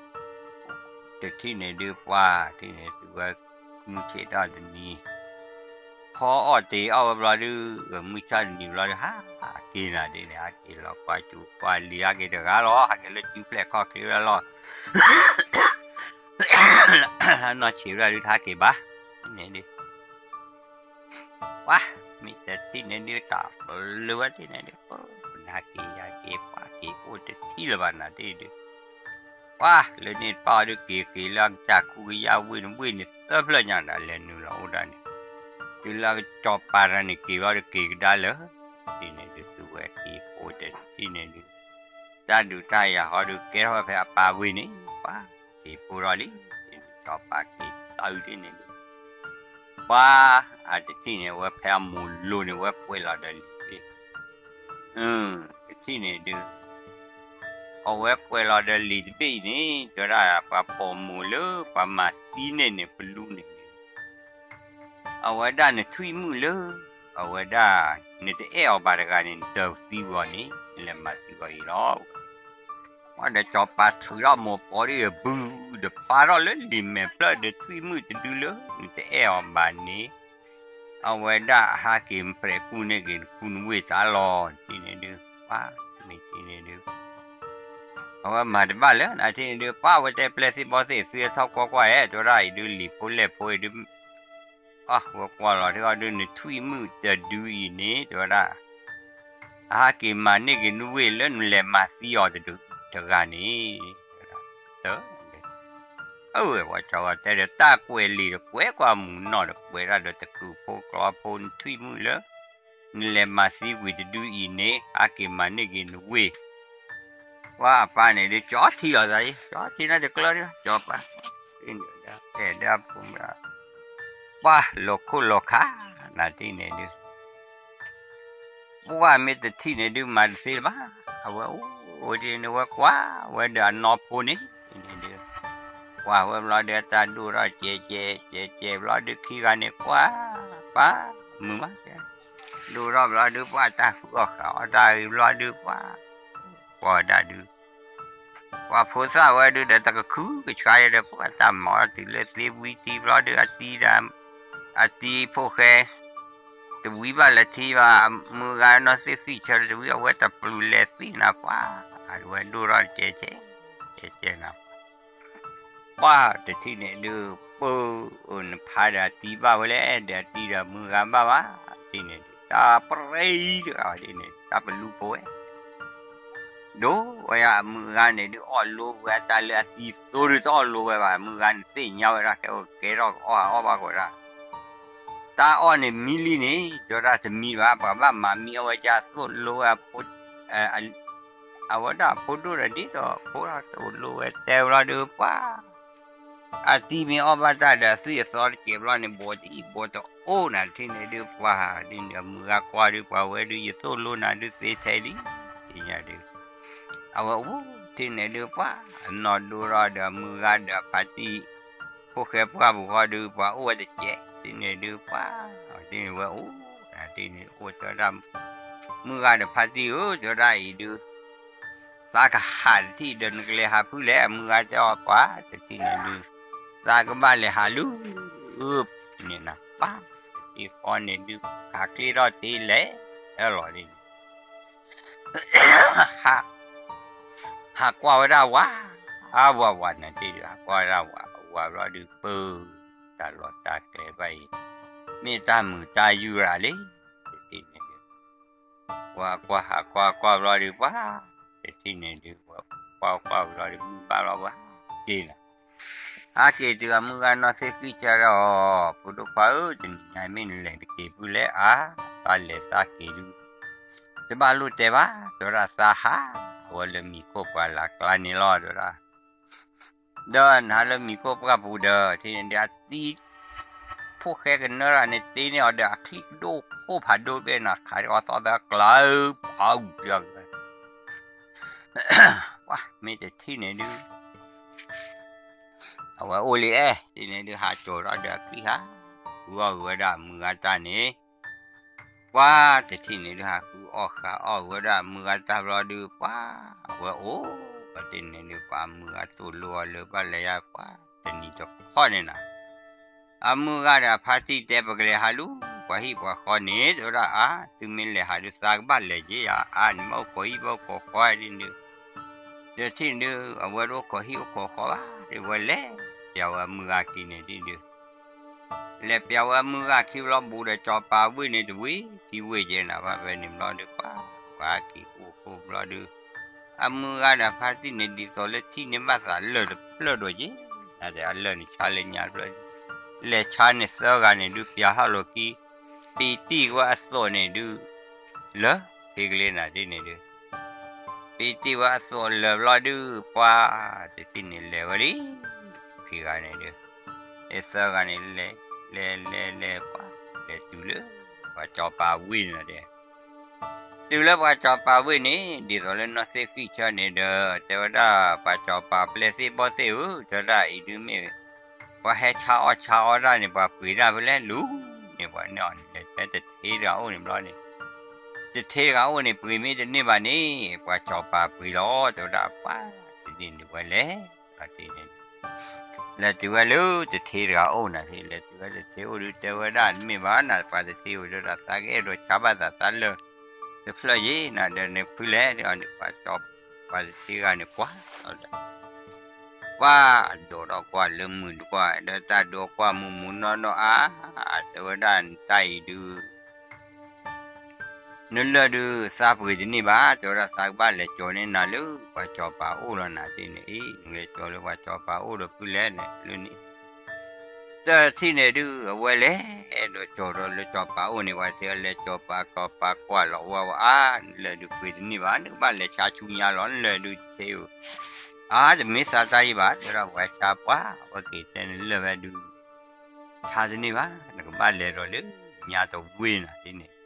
တထံၣ်န့ၣ်ဒုးပှၢ် တထံၣ်န့ၣ် သုဝဲမုၢ်ဆ့ၣ်ထီၣ်တနံၤ ဖီအီၣ်တ့ၤအီၣ်ဝဲဘျီဒုး, မုၢ်ဆ့ၣ်ထီၣ်တနံၤဘျီဒုး ဟးက့ၤနၤဒ်န့ၣ် ဟးက့ၤလီၤကွၢ်စူၣ်ကွၢ်လံၤ ဟးက့ၤလၢစုဖျဲၣ်ခီၣ်ချ့ဝဲဒၣ်လီၤ. နီၢ်ဆံးဝဲဒၣ်ဒုး တဟးက့ၤဘၣ်, န့ၣ်ဒုး ပှၤ မ့ၢ်တထံၣ်န့ၣ်ဒုး တၢ်ဘျုးဝဲတထံၣ်န့ၣ်ဒုး ပနၢ်က့ၤယၤက့ၤပှၤက့ၤအိၣ်တထံၣ်လၢၤဘၣ်နၤတထံၣ်ဒုး, ပှၤလၢန့ၣ်တပၣ်အီၤဒုး က့ၤက့ၤလၢအကစၢ်ခူကယၢ်ဝ့ၢ်န့ၣ် ဝ့ၢ်န့ၣ်သၢဖျၢၣ်ညါဒီး လဲၤနုာ်လီၤအိၣ်ဒၣ်န့ၣ်, တုၤလၢစီၤပၤတဂၤန့ၣ်က့ၤဘျီဒုး က့ၤကဒါလၢာ်, တထံၣ်န့ၣ်ဒုး သုဝဲက့ၤဖိတထံၣ်န့ၣ်ဒုး တၢ်ဒုးတၢ်ယၤဃီဒုး ကဲထီၣ်ဝဲဖဲအပၢ်ဝ့ၢ်န့ၣ် ပှၤက့ၤဖိထီၣ်လံ, စီၤပၤက့ၤသးတထံၣ်န့ၣ်ဒုး ပှၤ အတထံၣ်န့ၣ် အဝဲဖဲအမိၢ်လိၤန့ၣ် အဝဲကွဲးလီၤဒီးလံာ်တဘ့ၣ်, တထံၣ်န့ၣ်ဒုး အဝဲကွဲးလီၤဒီးလံာ်တဘ့ၣ်အံၤန့ၣ် တဲဝဲဒၣ် ပှၤပိာ်မုၣ်လၢပှၤမၤသံန့ၣ်န့ၣ် ပလူန့ၣ် အဝဲဒၣ်နထွံၣ်မုၣ်လၢ အဝဲဒၣ် နတအဲၣ်အီၤဘၣ်တဂၤန့ၣ် နတသံကွံာ်အီၤန့ၣ် နလဲၤမၤသံကွံာ်အီၤအံၤလီၤ. ပှၤဒီးစီၤပၤထုးထီၣ်မိၢ်ပီၤဒ်အဘု ဒီးဖျါထီၣ်လၢလံာ်မဲာ်ဖျၢၣ်ဒီး ထွံၣ်မုၣ်တဒုလၢ နတအဲၣ်အီၤဘၣ်န့ၣ် အဝဲဒၣ်အဟးက့ၤပျဲကူန့ၢ်က့ၤနခူနဝ့ၢ်တၢ်လီၤ တထံၣ်န့ၣ်ဒုး ပှၤ မ့ၢ်တထံၣ်န့ၣ်ဒုး အဝဲမၤတဘၣ်လၢၤ နတထံၣ်န့ၣ်ဒုး ပှၤ အဝဲတဲပျဲသ့ၣ်ဘီသ့ၣ် သုဟဲထီၣ်ကွၢ်ကွၢ်ဧဲ တဲဝဲဒၣ်အံၤဒုး လံာ်ဖိလဲၢ်ဖိအံၤဒုး အဝဲကွၢ်လီၤထံအီၤဒုး နထွံၣ်မုၣ်တဒုအံၤန့ၣ် တဲဝဲဒၣ် အဟးက့ၤမၤန့ၢ်က့ၤနဝ့ၢ်လၢနလဲၤမၤသံအီၤတဂၤန့ၣ် တၢ် အဝဲပှၤစီၤပၤတဲဒီး တၢ်ကွဲးလံာ်ဒီး ကွဲးကွၢ်မုၢ်နီၢ်ဒီး ကွဲးဒၣ်ဒီးတကုးဖိကျီဖိ နထွံၣ်မုၣ်လၢ နလဲၤမၤသံကွံာ်တဒုအံၤန့ၣ် ဟးက့ၤမၤန့ၢ်က့ၤနဝ့ၢ် ပှၤအပၢ်န့ၣ်ဒုး ကၠီထံလီၤသးအံၤ ကၠီထံန့ၣ်တကျၢၤဒုး စီၤပၤ အဲၣ်ဒၣ်ဖိမုၣ် ပှၤလီၤခိၣ်လီၤခး နတထံၣ်န့ၣ်ဒုး ပှၤမ့ၢ်တထံၣ်န့ၣ်ဒုး မၤတသ့လၢၤဘၣ်, အဝဲအိၣ်ဒ်န့ၣ် ဝဲကွၢ်ဝဲဒီးအနီၢ်ဖိန့ၣ် န့ၣ်ဒုး ကွၢ်ဝဲဘျီဒုး အတၢ်ဒိၣ်ထီၣ်ကဲးကဲး ကဲးကဲးဘျီဒုး ခံဂၤန့ၣ်ကွၢ် ပှၤမုာ်မး ဒိၣ်ထီၣ်ဘျီဒုး ပှၤတၢ်ဃုအီၣ်ဃုအီတၢ်ဂ့ၤဘျီဒုး ပှၤ ကွၢ်ဝဲဒၣ်ဒုး ပှၤဖိသၣ်ဝဲဒုးဒီး တကခုကဆှါယဲဒီး ပှၤတၢ်မၤအီၣ်တုၤလၢသ့ဝံတံဘျီဒုး အတံဒီး အတံဖိၣ်ဃဲ တဝံဘၣ်လၢထံဘၣ် အမုၢ်ဂၤနီၢ်သ့ၣ်ဃံၣ်ဆၢတဝံ အဝဲတပျုၤလဲၤသ့ၣ်နၤပှၤ အဝဲဒိၣ်ထီၣ်ကဲးကဲး ကဲးကဲးနၤ ပှၤတထံၣ်န့ၣ်ဒုး ပၢ် နဖးဒီးအတံဘၣ်ဝဲလဲၣ် ဒီးအတံဒီးမုၢ်ဂၤဘၣ်ဘၣ် တထံၣ်န့ၣ်ဒုး တၢ်ပြံတဂၤဝဲဒ်န့ၣ် တၢ်ပလူပဝဲ ဒိၣ်ဝဲယၤ အမုၢ်ဂၤန့ၣ်ဒုး အီၣ်လိဝဲတၢ်လၢအတံသိဒုး တအီၣ်လိဝဲဘၣ် အမုၢ်ဂၤန့ၣ်သ့ၣ်ညါဝဲဒၣ် ကဲအိၣ်ကဲထီၣ်ကအီၣ်အီၣ်ဘၣ်ကဝဲဒၣ် တၢ်အီၣ်န့ၣ်မံလံန့ၣ် တဲဝဲဒၣ်တမံဘၣ် ပှၤဘၣ်မၤမံအီၣ်ဝဲကသိၣ်လိဝဲ အဝဲဒၣ်အဖိဒိၣ်ဒီးဒ်သိးဖိထီၣ်သိၣ်လိဝဲတဲဘျီဒုးပှၤ အတံမ့ၢ်အီၣ်ဘၣ်တၢ်ဒီးအသွံၣ်အသီတစဲးဘျီန့ၣ် ဘိးတအံၣ်ဘိးတအိၣ်နၤတထံၣ်န့ၣ်ဒုးပှၤ ဒ်န့ၣ်အမုၢ်ဂၤကွၢ်ဒုးပှၤဝဲဒုး ယသိၣ်လိနၤဒုးသ့ထဲလံ သ့ၣ်ညါဒုး အဝဲအိၣ်တထံၣ်န့ၣ်ဒုးပှၤ အနီၢ်ဒိၣ်ထီၣ်ဒီးအမုၢ်ဂၤဒီးအဖါတံၢ် ဖိၣ်ဃဲပှၢ်ပူၤဃီဒုး ပှၤအိၣ်ဝဲတစဲး တထံၣ်န့ၣ်ဒုးပှၤ တထံၣ်န့ၣ်ဝဲအိၣ် တထံၣ်န့ၣ်အိၣ်တဲဝဲဒၣ် မုၢ်ဂၤဒီးဖါတံၢ်ဧၢ တဲဝဲဒၣ်အံၤဒုး သးကဟးတထံၣ်ဒီးနကလဲၤဟးဖုလဲၣ် အမုၢ်ဂၤတဲအီၤပှၤ တထံၣ်န့ၣ်ဒုး သးကဘၣ်လဲၤဟးလၢ န့ၣ်နၤပၢ် တထံၣ်ဃီန့ၣ်ဒုး ခးချ့ထီၣ်တ့လဲၤ လီၤဒ်န့ၣ် ဟးကွၢ်ဝဲဒၣ်ဝၤ အဝၤဝၤန့ၣ်တ့ၢ်ဒုး ဟးကွၢ်ဝဲဒၣ်ဝၤ အဝၤဘျီဒုးပၢ် တၢ်လီၢ်တၢ်ကျဲဘၣ်အံၤ မ့ၢ်တၢ်မုာ်တၢ်ယူၢ်ရၤလံ တထံၣ် ကွၢ်ကွၢ်ဟးကွၢ်ကွၢ်ဘျီဒုး ပှၤတထံၣ်န့ၣ်ဒုး ကွၢ်ကွၢ်ဘျီဒုး မုၢ်ဘၣ်ဘျီပှၤက့ၤလီၤ. ဟးက့ၤတုၤအမုၢ်ဂၤနီၢ်သ့ၣ်ဃံၣ်ဆၢဒီး ဖိဒိၣ်ခွါဧၢ, တနံၤညါမ့ၢ်နလဲၤတက့ၤဖုလဲၣ်အါ, တၢ်လဲၤတၢ်က့ၤဒုး တဘၣ်လိၣ်တဲဘၣ်, တဲဝဲဒၣ် သးဟးဝဲလၢမံၤခိၣ်ပှၤလၢ်ကျါန့ၣ်လီၤ, တဲဝဲဒၣ်. ဒီးနဟးလၢမံၤခိၣ်ပှၢ်ပူၤဒီး ထံၣ်န့ၣ်ဒုး အသံ ဖိၣ်ဃဲကနၢတၢ်န့ၣ် တ့န့ၢ်အီၤဒီး အချံကဒိၣ်ခိၣ်ဖးဒိၣ်ဘ့ၣ်နီၤ ခးဒ်အီၤသီသၢကျါ ပှၤအူကက ပှၤမ့ၢ်တထံၣ်န့ၣ်ဒုး အဝဲအိၣ်လံအဲၣ် ထံၣ်န့ၣ်ဒုး ဟးကၠီၤထီၣ်ဒီးအချံဟး ဃုအီၣ်ဂ့ၤဝဲဒၣ်အမုၢ်ဂၤတၢ်န့ၣ် ပှၤတထံၣ်န့ၣ်ဒုး ဟးဃုအီၣ်ဃုအီၣ်ဂ့ၤဝဲဒၣ်အမုၢ်ဂၤတၢ်ဘျီဒုး ပှၤအဝဲအိၣ် ပှၤတထံၣ်န့ၣ်ဒုး ပှၤအမုၢ်ဂၤသိၣ်လိအီၤလၢဘၣ်လဲၤယါ ပှၤတနံၤတခီန့ၣ်နီၤ အမုၢ်ဂၤဒီးအဖါတံၢ်တဲ ပကလဲၤဟးလူၤ ပှၤဟံၣ်ပှၤဃီန့ၣ် တဲဝဲဒၣ်အါ သုမ့ၢ်လဲၤဟးဒုး သးကဘၣ်လဲၤက့ၤယါအါန့ၣ် မ့ၢ်အိၣ်ခိးဟံၣ်ဘၣ်အိၣ်ခိးဃီဒ်န့ၣ်ဒုး ဒီးထံၣ်န့ၣ်ဒုး အဝဲတအိၣ်ခိးဟံၣ်အိၣ်ခိးဃီဘၣ် ဒ်ဝဲလဲၤ ပျးဝဲအမုၢ်ဂၤက့ၤန့ၣ်ဒ်န့ၣ်ဒုး လဲၤပျးဝဲအမုၢ်ဂၤခံဘျီ ဘူးဒီးစီၤပၤဝ့ၢ်န့ၣ်တဝ့ၢ် ခံဝ့ၢ်ကဲနၤ ဘၣ်ဖဲန့ၣ်ဘျီဒုး ပှၤပှၤက့ၤအိၣ်ခိၣ်ဘျီဒုး အမုၢ်ဂၤဒီးအဖါတံၢ်န့ၣ် ဒ်သိးလၢထံၣ်န့ၢ်ဘၣ်သးလၢၢ်တဖျၢၣ်ဒိၣ်က့ၤ နတဲအလၢၢ်န့ၣ်ဆါလၢညါတဖျၢၣ် လဲၤဆါန့ၣ်သၢဂၤန့ၣ်ဒုး ပျးထီၣ်လိာ်ခံ ပံတံၢ်ဝဲအသိးန့ၣ်ဒုး လၢာ်ဖဲကလ့နၤဒ်န့ၣ်ဒုး ပံတံၢ်ဝဲအသိးလၢာ်ဘျီဒုး ပှၤတထံၣ်န့ၣ်လဲၤဝဲလံ ခံဂၤန့ၣ်ဒုး အသၢဂၤန့ၣ်လဲၤ လဲၤလဲၤလဲၤ ပှၤလဲၤတုၤလၢ ပှၤစီၤပၤဝ့ၢ်န့ၣ်ဒီး တုၤလၢပှၤစီၤပၤဝ့ၢ်န့ၣ် ဒ်သိးလၢနီၢ်သ့ၣ်ဃံၣ်ဆၢန့ၣ်ဒီး တဲဝဲဒၣ် ပှၤစီၤပၤပျဲၢ်သ့ၣ်ဘီၣ်သ့ၣ်ဧၢ, တဲဝဲဒၣ်အံၤဒုးမ့ၢ် ပှၤဟဲဆါအီၣ်ဆါအီဒၣ်န့ၣ် ပှၤပှ့ၤဒၣ်ဖဲလဲၣ်လူၤန့ၣ် ပှၤန့ၢ်အီၤန့ၣ် လဲၤဖဲတထ့တဂၤအိၣ်န့ၣ်ဘျီန့ၣ် တထ့တဂၤအိၣ်န့ၣ် ပှ့ၤမ့ၢ်တန့ၢ်ဘၣ်န့ၣ် ပှၤစီၤပၤပှ့ၤလီၤ တဲဝဲဒၣ် ပှၤတန့ၢ်န့ၣ်ဝဲလဲၣ် ပှၤတန့ၢ်န့ၣ် လဲၤတုၤဝဲလၢတထ့တဂၤအိၣ်နၤသ့ၣ် လဲၤတုၤဝဲတထ့အိၣ်ဒုး တဲဝဲဒၣ်တမ့ၢ်ဘၣ်နၤ ပှၤတထ့အိၣ်ဒီး သးကအဲၣ်ဒိးဆါဘၣ်သးသးလၢာ်တဖျၢၣ်ယ့ၣ်နၤဒီးန့ၣ်ဖုလဲၣ် ပှၤစီၤပၤတထ့ဂၤန့ၣ်ကွၢ် ပှၤဒိးဒီးကွၢ်လၢမုာ်တကွၢ် ဒီးတၢ်ဒိးကွၢ်မုာ်မုာ်နီၢ်နီၢ်အါ တဲဝဲဒၣ်နတၢ်အံၤဒုး နလၢၢ်ဒုးသးပှ့ၤတန့ၢ်ဘၣ် တဲဝဲဒၣ်သးကဘၣ်လဲၤကၠီၤန့ၢ်နၤလၢပှၤစီၤပၤအိၣ်လီၤနၤသ့ၣ်န့ၣ်အံၤ နလဲၤကၠီၤလၢပှၤစီၤပၤအိၣ်ဒီးဖုလဲၣ်န့ၣ်လၢန့ၣ် တထံၣ်န့ၣ်ဒုး အဝဲလဲၤအဲၣ်ဒိးကၠီၤဒီးလၢစီၤပၤအိၣ်န့ၣ် ပှၤတဲလဲၤကၠီၤပၤ စီၤပၤကွၢ်လီၤဝဲဝဲအါ နလၢၢ်ဒုးပှ့ၤတန့ၢ်ဘၣ် နကဘၣ်လဲၤဆါဆူညါလီၤ နလၢၢ်ဒုးတထ့ဧိၤ အါ တမ့ၢ်သးတၢ်ယံၣ်ဘၣ် တဲဝဲဒၣ်ပှၤဆါပှၢ် အဝဲက့ၤတဲနလၢၢ်ဖဲဒုး ဆါတန့ၢ်ဘၣ် နကဘၣ်လဲၤဒီးလၢညါတဝ့ၢ်နၤသ့ၣ်န့ၣ်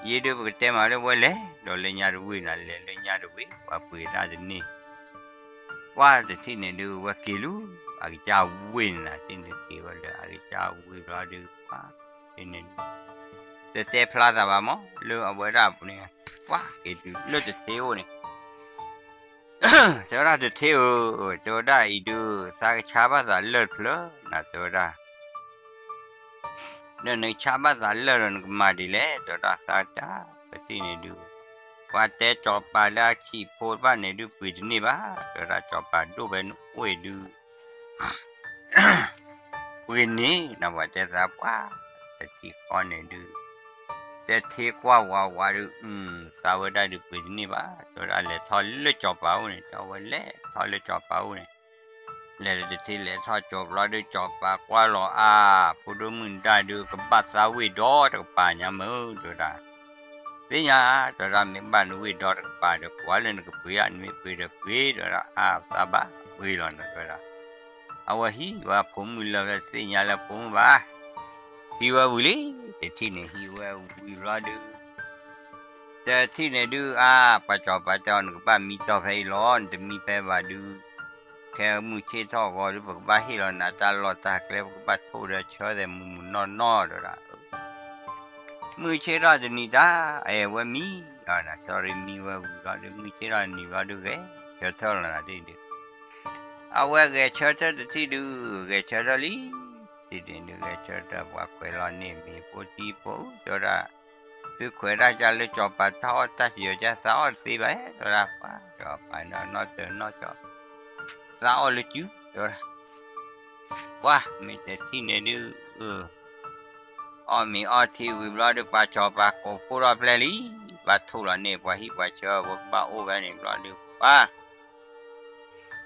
ယ့ၣ်ဒုးပကတဲမးလၢဝဲလဲၤဒီးလၢညါတဝ့ၢ်နၤ လဲၤလၢညါတဝ့ၢ် ပှၤပှ့ၤတၢ်တန့ၢ် ပှၤတထံၣ်န့ၣ်ဒုး ဝဲက့ၤလူၤ အကစၢ်ဝ့ၢ်နၤသ့ၣ်န့ၣ် က့ၤဝဲလၢအကစၢ်ဝ့ၢ်ဘျီဒုး ပှၤသ့ၣ်န့ၣ် တတဲဖျါသးဘၣ်မး လၢအဝဲဒၣ်ပူၤန့ၣ် ပှၤက့ၤတုၤလၢတထ့အိၣ်န့ၣ် တဲဝဲဒၣ်တထ့ဧၢ, တဲဝဲဒၣ်အံၤဒုး သးကဆါဘၣ်သးလၢၢ်တဖျၢၣ်နၤ တဲဝဲဒၣ် ဒီးနကဆါဘၣ်သးလၢၢ်ဒီးနကမၤဒ်လဲၣ် တဲဝဲဒၣ်သးတၢ် ပတံၢ်န့ၣ်ဒုး ပှၤတဲစီၤပၤလၢအဆံးဖိတဖၣ်န့ၣ်ဒုး ပှ့ၤတန့ၢ်ဘၣ် တဲဝဲဒၣ်စီၤပၤဒိၣ်ဖဲနအိၣ်အံၤဒုး ပှ့ၤန့ၢ်နၤ ပှၤတဲသးပှၢ် တထံၣ်ဃီန့ၣ်ဒုး တထ့ကွၢ်ဝးဝးဒုး သးဝဲဒၣ်ဒုးပှ့ၤတန့ၢ်ဘၣ် တဲဝဲဒၣ်လဲၤထီၣ်လၢစီၤပၤအိၣ်န့ၣ် တဲဝဲလဲၤထီၣ်လၢစီၤပၤအိၣ်န့ၣ် လဲၤဒီးတထ့လဲၤထီၣ်ကၠီၤဘျီဒုး စီၤပၤကွၢ်လီၤအါ ဖိဒိၣ်မုၣ်ဒါဒုး ကဘၣ်သးဝ့ၢ်ဒီတကပၤညါမုၢ် တဲဝဲဒၣ် သ့ၣ်ညါ တဲဝဲဒၣ်မ့ၢ်ဘၣ်နဝ့ၢ်ဒီတကပၤဒီး ကွၢ်လၢနကပှ့ၤဧါ နမ့ၢ်ပှ့ၤဒီးပှ့ၤ တဲဝဲဒၣ် အါ သးဘၣ်ပှ့ၤလီၤနၤ တဲဝဲဒၣ် အဝဲဟံးဝဲဖိမုၣ်လၢၢ်ဖဲသ့ၣ်ညါလၢ ဖိမုၣ်ဘၣ် ဟံးဝဲဝံၤလံ တထံၣ်န့ၣ်ဟံးဝဲဝံၤဘျီဒုး တထံၣ်န့ၣ်ဒုး အါ ပှၤစီၤပၤတဲအီၤ နကဘၣ်မံတီၢ်ဖဲအံၤလီၤ နတမံဖဲဘၣ်ဒုး ခဲမုၢ်ဆ့ၣ်ထီၣ်ဂီၤဒုး ပကဘၣ်ဟ့ၣ်လီၤနၤတၢ်လီၢ်တၢ်ကျဲ ပကဘၣ်ထိၣ်ဒီးဆၢသဲးမုာ်မုာ်နီၢ်နီၢ် တဲဝဲဒၣ် မုၢ်ဆ့ၣ်ထီၣ်တနံၤတၢ် အဲၣ်ဝဲမံ sorry မံဝဲဝံၤဘျီဒုး မုၢ်ဆ့ၣ်ထီၣ်တနံၤဘျီဒုး ဂဲၤဆၢထၢၣ်လီၤနၤဒ်န့ၣ်ဒုး အဝဲဂဲၤဆၢထၢၣ်တထံၣ်ဒုး ဂဲၤဆၢထၢၣ်လံ တထံၣ်န့ၣ်ဒုး ဂဲၤဆၢထၢၣ် ပှၤခွဲးလီၤန့ၢ်မ့ၤဖိတံၢ်ဖိ တဲဝဲဒၣ် သုခွဲးဒၣ်ကၢ်လၢစီၤပၤတၢ်အီၣ်တၢ်စံၣ်အီၤကၢ် သးအီၣ်တသ့ဘၣ် တဲဝဲဒၣ် ပှၤစီၤပၤနီၢ်နီၢ်တၢၤနီၢ်ကၠီ သးအီၣ်လၢစု တဲဝဲဒၣ် ပှၤမ့ၢ်တထံၣ်န့ၣ်ဒုး အီၣ်မ့ၤအီထံဝံၤဘျီဒုး ပှၤစီၤပၤကိးဖှိၣ်ထီၣ်ဖျဲၣ်လံ ဘၣ်ထိၣ်လီၤန့ၢ်ပှၤဟံၣ်ပှၤဆၢ အဝဲကဘၣ်အိၣ်ဝဲန့ၣ်ဘျီဒုး ပှၤ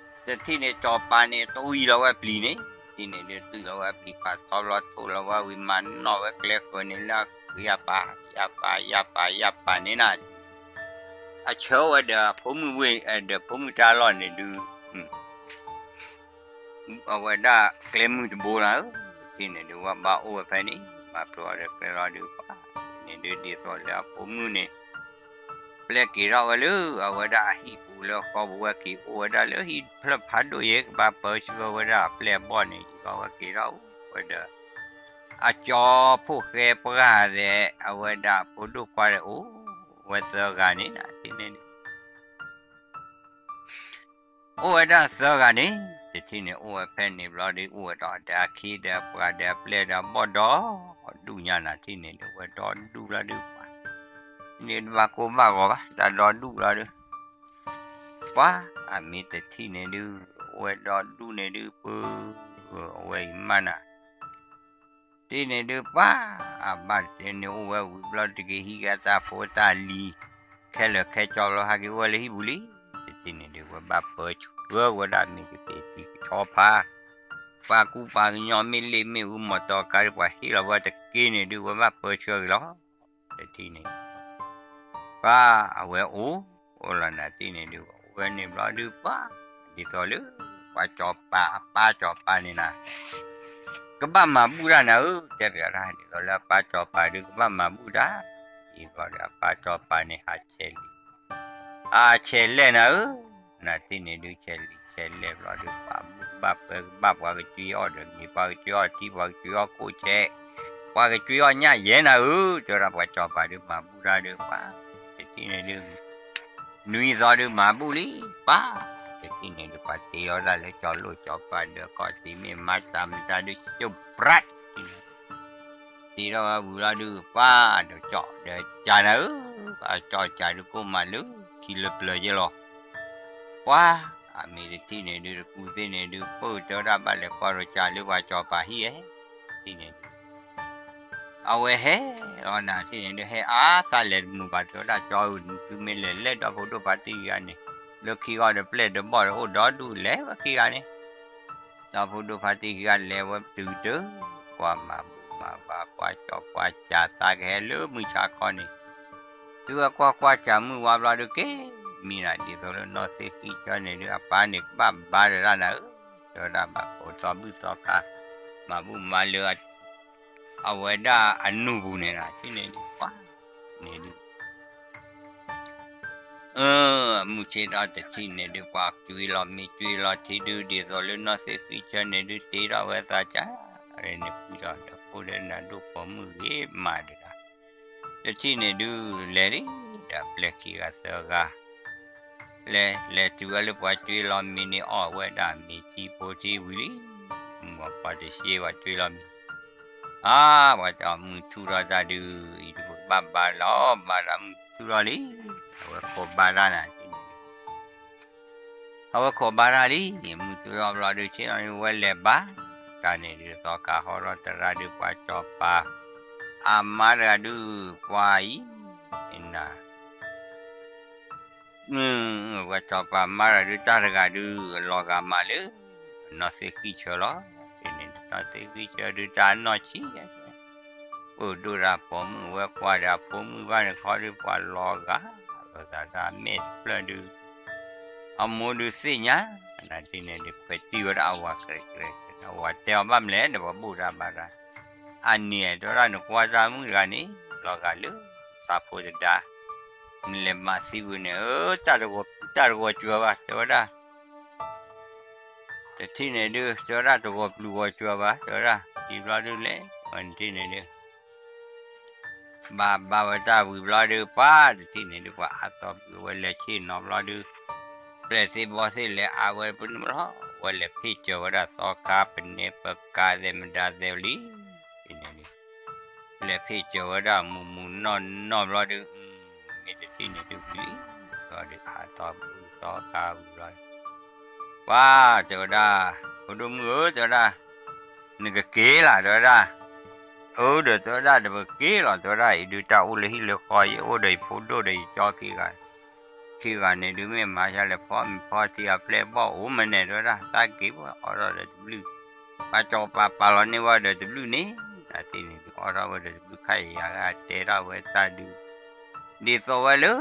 တထံၣ်န့ၣ် စီၤပၤန့ၣ် တဝံၤလီၤဝဲပျံၤန့ၣ်, တထံၣ်န့ၣ်ဒုး တုၤလီၤဝဲပျံၤပာ်ထီဘျီ ထိၣ်လီၤဝဲဝံၤ မၤနီၣ်ဝဲကျဲဃၢၤန့ၣ်လၢ ယၢ်ပာ် ယၢ်ပာ် ယၢ်ပာ် ယၢ်ပာ်န့ၣ်နၤ, အဆၢဝဲဒီးအဖိမုၣ်ဝ့ၢ် ဒီးဖိမုၣ်တၢ်လီၢ်န့ၣ်ဒုး အဝဲဒၣ်ကျဲမုၢ်တဘိနၤဧၢ, တထံၣ်န့ၣ်ဒုး ဝဲဘၣ်အိၣ်ဝဲဖဲန့ၣ် မၤဖျိအီၤဒီးကျဲလီၤဒုး ပှၤ တထံၣ်န့ၣ်ဒုးဒ်သိးလၢအဖိမုၣ်န့ၣ် ပျဲက့ၤထီၣ်ဝဲလၢ အဝဲဒၣ်အဟံၣ်ပူၤလၢဃီပူၤဝဲက့ၤအိၣ်ဝဲဒၣ်လၢဟံၣ်ဖျၢၣ်ဖးဒိၣ်ယဲ ကဘၣ်ပၢဆှၢဝဲဒၣ်အပျဲၢ်အဘီၣ်န့ၣ် ယံၤဘၣ်ဝဲက့ၤထီၣ်အိၣ်ဝဲဒီး အကၠီဖိၣ်ဃဲပှၢ်ဒီး အဝဲဒၣ်ဖိဒိၣ်ခွါဒီးအိၣ်ဝဲသၢဂၤန့ၣ်နၤ တထံၣ်န့ၣ်ဒုး အိၣ်ဝဲဒၣ်သၢဂၤန့ၣ် တထံၣ်န့ၣ် အိၣ်ဝဲဖဲန့ၣ်ဘျီဒုး အိၣ်ဝဲဒီးအဒီးအခ့ဒီးအပှၤဒီးအပျဲၢ်ဒီးအဘီၣ်ဒီး ဒူၣ်ညါနၤ တထံၣ်န့ၣ်ဒုး ဝဲဒီဒူၣ်လီၤဒုး ပှၤ န့ၣ်တဘၣ်ကိၢ်ဘၣ်ဂီၤဘၣ် တၢ်ဒီဒူၣ်လီၤဒုး ပှၤ အမ့ၢ်တထံၣ်န့ၣ်ဒုး ဝဲဒီဒူၣ်န့ၣ်ဒုး ပှၤ အဝဲအံၤမးနၤ တထံၣ်န့ၣ်ဒုး ပှၤ အဘၣ်တထံၣ်န့ၣ် အိၣ်ဝဲဝံၤဘျီတက့ၢ် ဟံးဂၤတၢ်ဖိတၢ်လံၤ ခဲလၢာ်ခဲကၠီဘျီ ဟဲက့ၤအိၣ်ဝဲလၢဟံၣ်ပူၤလံ, တထံၣ်န့ၣ်ဒုး ဝဲဘၣ်ပၢဆှၢဝဲဒၣ်မ့ၢ်ကသ့ၣ်သံကဆီဖါ ပှၤကူပှၤကညီမ့ၢ်လ့ၣ်မ့ၢ်အူမီၤတီၤကါဒုး ပှၤဟ့ၣ်လီၤဝဲတက့ၢ်န့ၣ်ဒုး ဝဲဘၣ်ပၢဆှၢက့ၤလီၤ တထံၣ်န့ၣ် ပှၤ အဝဲအိၣ် အိၣ်လီၤနၤ တထံၣ်န့ၣ်ဒုး အိၣ်ဝဲန့ၣ်ဘျီဒုး ပှၤ ဒ်သိးလၢ ပှၤစီၤပၤ အပၢ်စီၤပၤန့ၣ်နၤ ကဘၣ်မၤဘူၣ်တၢ်နၤဧၢ တဲပၠးတၢ် ဒ်သိးလၢအပၢ်စီၤပၤဒုး ကဘၣ်မၤဘူၣ်တၢ် အံၤဘျီဒီး အပၢ်စီၤပၤန့ၣ် ဟးဆဲးလံာ် ဟးဆဲးလဲၣ်နၤဧၢ နၤ တထံၣ်န့ၣ်ဒုး ဆဲးလံာ်ဆဲးလဲၣ်ဘျီဒုး ပှၤဘူၣ်ကဘၣ်ပၢကဘၣ် ပှၤကစ့အီၣ်ဒီးမ့ၤ ပှၤကစ့အီၣ်ထံ ပှၤကစ့အီၣ်ကိၣ်ဆဲး ပှၤကစ့အီၣ်ညၣ်ယဲနၤဧၢ တဲဝဲဒၣ် ပှၤစီၤပၤဒုး မၤဘူၣ်တၢ်ဒုး ပှၤ တထံၣ်န့ၣ်ဒုး နွံသီဒုး မၤဘူၣ်လံ ပှၤ တထံၣ်န့ၣ်ဒုး ပှၤတ့အီၣ်ဒၣ်လၢကၠီလိၣ်ကၠီပၤဒီး ကီၢ်တံၤမ့ၢ်မၤတၢ်မတၤဒုး ရှုပ်ပြတ် တ့ထီၣ်ဝဲဝံၤလီၤဒုး ပှၤဒီးကၠီၣ်ဒီးကၠးနၤဧၢ, အကၠီၣ်ကၠးဒုးကိးမးလၢခံလၢပျၢၤယဲလီၤ. ပှၤ အမ့ၢ်တထံၣ်န့ၣ်ဒုး တကူသ့ၣ်န့ၣ်ဒုး ပၢၢ်တဲဝဲဒၣ်ဘၣ်လဲၤကွၢ်ဒီးကၠးလၢပှၤကၠီၤပၤဟံၣ်ဧဲ, တထံၣ်န့ၣ်ဒုး အဝဲဟဲလီၤနၤတထံၣ်န့ၣ်ဒုး ဟဲအါသးလဲၤတမုာ်ဘၣ်တဲဝဲဒၣ်ကၠီၤဧၢ, သုမ့ၢ်လဲၤလဲၤဒီဖိဒိၣ်ဖါတံၢ်ခံဂၤန့ၣ် လၢခံဂီၢ်ဒီးပျဲၢ်ဒီးဘီၣ်ဒီးအိၣ်ဒီဒူၣ်လဲၤဝဲခံဂၤန့ၣ် ဒီဖိဒိၣ်ဖါတံၢ်ခံဂၤလဲၤဝဲတုၤတုၤ ကွၢ်မၤဘူၣ်မၤဘါ ကွၢ်ကၠီၣ်ကွၢ်ကၠးသးကဟဲလၢမုၢ်ဆါခီန့ၣ် သုဝဲကွၢ်ကွၢ်ကၠးမုၢ်ဝါဘျီဒုးက့ၤ မံနၤဒ်သိးလၢနီၢ်သ့ၣ်ဃံဆၢန့ၣ်ဒုး အပၢ်န့ၣ်ကဘၣ်ဘါဒီးတၢ်နၤဧၢ, တဲဝဲဒၣ်ဘၣ်ကိးသီဘူၣ်သီခါ မၤဘူၣ်မၤလၢ အဝဲဒၣ်အနူၢ်ပူၤန့ၣ်နၤ တထံၣ်န့ၣ်ဒုး ပှၤ န့ၣ်ဒုး မုၢ်ဆ့ၣ်ထီၣ်တထံၣ်န့ၣ်ဒုး ပှၤကွ့လီၤမ့ၤကွ့လီၤထံဒုး ဒ်သိးလၢနီၢ်သ့ၣ်ဃံဆၢန့ၣ်ဒုး တ့ထီၣ်ဝဲသးကၠး အရ့န့ၣ်ကွံဒီးဒီးဖိဒီးနၤဒိၣ်ပိာ်မုၣ်ဂ့ၤမးဒုး တထံၣ်န့ၣ်ဒုး လဲၤလံ ဒီးပျဲၢ်ခံဂၤသၢဂၤ လဲၤ လဲၤတုၤဝဲလၢပှၤကွ့လီၤမ့ၤန့ၣ် အီၣ်ဝဲဒၣ်မ့ၤထံဖိထံဝံၤလံ မုၢ်ပှၤတရှ့ပှၤကွ့လီၤမ့ၤ အါ ပှၤတဲအီၤမုၢ်ထူၣ်ထီၣ်တၢ်ဒုး အံၤဒုးပကဘၣ်ဘါလီၤ ဘါတၢ်မုၢ်ထူၣ်ထီၣ်လံ အဝဲခိးဘါတၢ်နၤ အဝဲခိးဘါတၢ်လံ မုၢ်ထူၣ်ထီၣ်ဘျီဒုး ဆ့ၣ်နီၤဝဲလဲၤဘါ တၢ်န့ၣ်ဒုး သီခါဟီထီၣ်သရၣ်ဒုး ပှၤကၠီၤပၤ အမါတဂၤဒုး ပှၤအံၤ နၤ ပှၤကၠီၤပၤမါတဂၤဒုး တၢ်တဂၤဒုး လီၤဂာ်မးလၢ နီၢ်သ့ၣ်ဃံဆၢလီၤ န့ၣ် နီၢ်သ့ၣ်ဃံဆၢဒုး တၢ်နီၢ်ဆံး ပဒိၣ်တၢ်ပိာ်မုၣ်ဝဲကွၢ်ဒီးအဖိမုၣ်ဘၣ်န့ၣ်ခီဒုး ပှၤလီၤဂာ် လိာ်သးတၢ်မဲာ်တဖျၢၣ်ဒုး အမိၢ်ဒုးသ့ၣ်ညါ နၤတထံၣ်န့ၣ်ဒုး ခွဲးတံၢ်ဝဲဒၣ်အဝၤကြဲးကြဲး အဝၤတဲအီၤဘၣ်မလဲၣ်ဒီး ပှၤဘူၣ်တၢ်ဘါတၢ် အန့ၣ်တဲဝဲဒၣ် နကွၢ်တၢ်မုၣ်တဂၤန့ၣ် လီၤဂာ်လၢ သးဖိတဒါ နလဲၤမၤသံဝံၤန့ၣ် တၢ်တဂီၤပျုၤဂီၤစှၤဘၣ် တဲဝဲဒၣ် တထံၣ်န့ၣ်ဒုး တဲဝဲဒၣ်တဂီၤပျုၤဂီၤစှၤဘၣ် တဲဝဲဒၣ် ဒ်ဘျီဒုးလဲၣ် နထံၣ်န့ၣ်ဒုး ဘၣ်ဘါဝဲတၢ်ဝံၤဘျီဒုး ပှၤတထံၣ်န့ၣ်ဒုး ပှၤအါသီပှၤဝဲလဲၤဆ့ၣ်နီၤဘျီဒုး ပျဲၢ်သ့ၣ်ဘီၣ်သ့ၣ်လဲၤအါဝဲပနုာ်လီၤ ဝဲလဲၤဖ့ၣ်စၢၤဝဲဒၣ်သီခါပနဲပကါသဲးမတၤသဲးလံ တထံၣ်န့ၣ်ဒုး လဲၤဖ့ၣ်စၢၤဝဲဒၣ်မုၢ်မုၢ်နီၢ်နီၢ်ဘျီဒုး မ့ၢ်တထံၣ်န့ၣ်ဒုးဝံၤလံ ဘျီဒုးအါသီပှၤသီခါဝံၤဘျီဒုး ပှၤတဲဝဲဒၣ် ဖိဒိၣ်မုၣ်ဧၢ တဲဝဲဒၣ် နကက့ၤလၢ် တဲဝဲဒၣ် အၢ ဒီးတဲဝဲဒၣ် တပက့ၤလီၤ တဲဝဲဒၣ် အံၤဒုးတၢ်အိၣ်လၢဟံၣ်လၢဃီ ယအိၣ်ဒီးယဖိဒိၣ်ဒီးယကၠီခံဂၤ, ခံဂၤန့ၣ်ဒုး မ့ၢ်မၤယၤလဲၣ် ဖီမ့ၤဖီထံအပျဲၢ်ဘီၣ်အိၣ်မးန့ၣ် တဲဝဲဒၣ် တၢ်က့ၤဝဲအီၣ်ထီၣ်ဒီးတဘျုး, ပှၤစီၤပၤပာ်လီၤန့ၢ်ဝဲဒီးတဘျုးန့ၣ်, နၤတထံၣ်န့ၣ်ဒုး အီၣ်ထီၣ်ဝဲဒီးတဘျုးခါယၤဂၤတဲထီၣ်ဝဲတၢ်ဒုး ဒ်သိးဝဲလၢ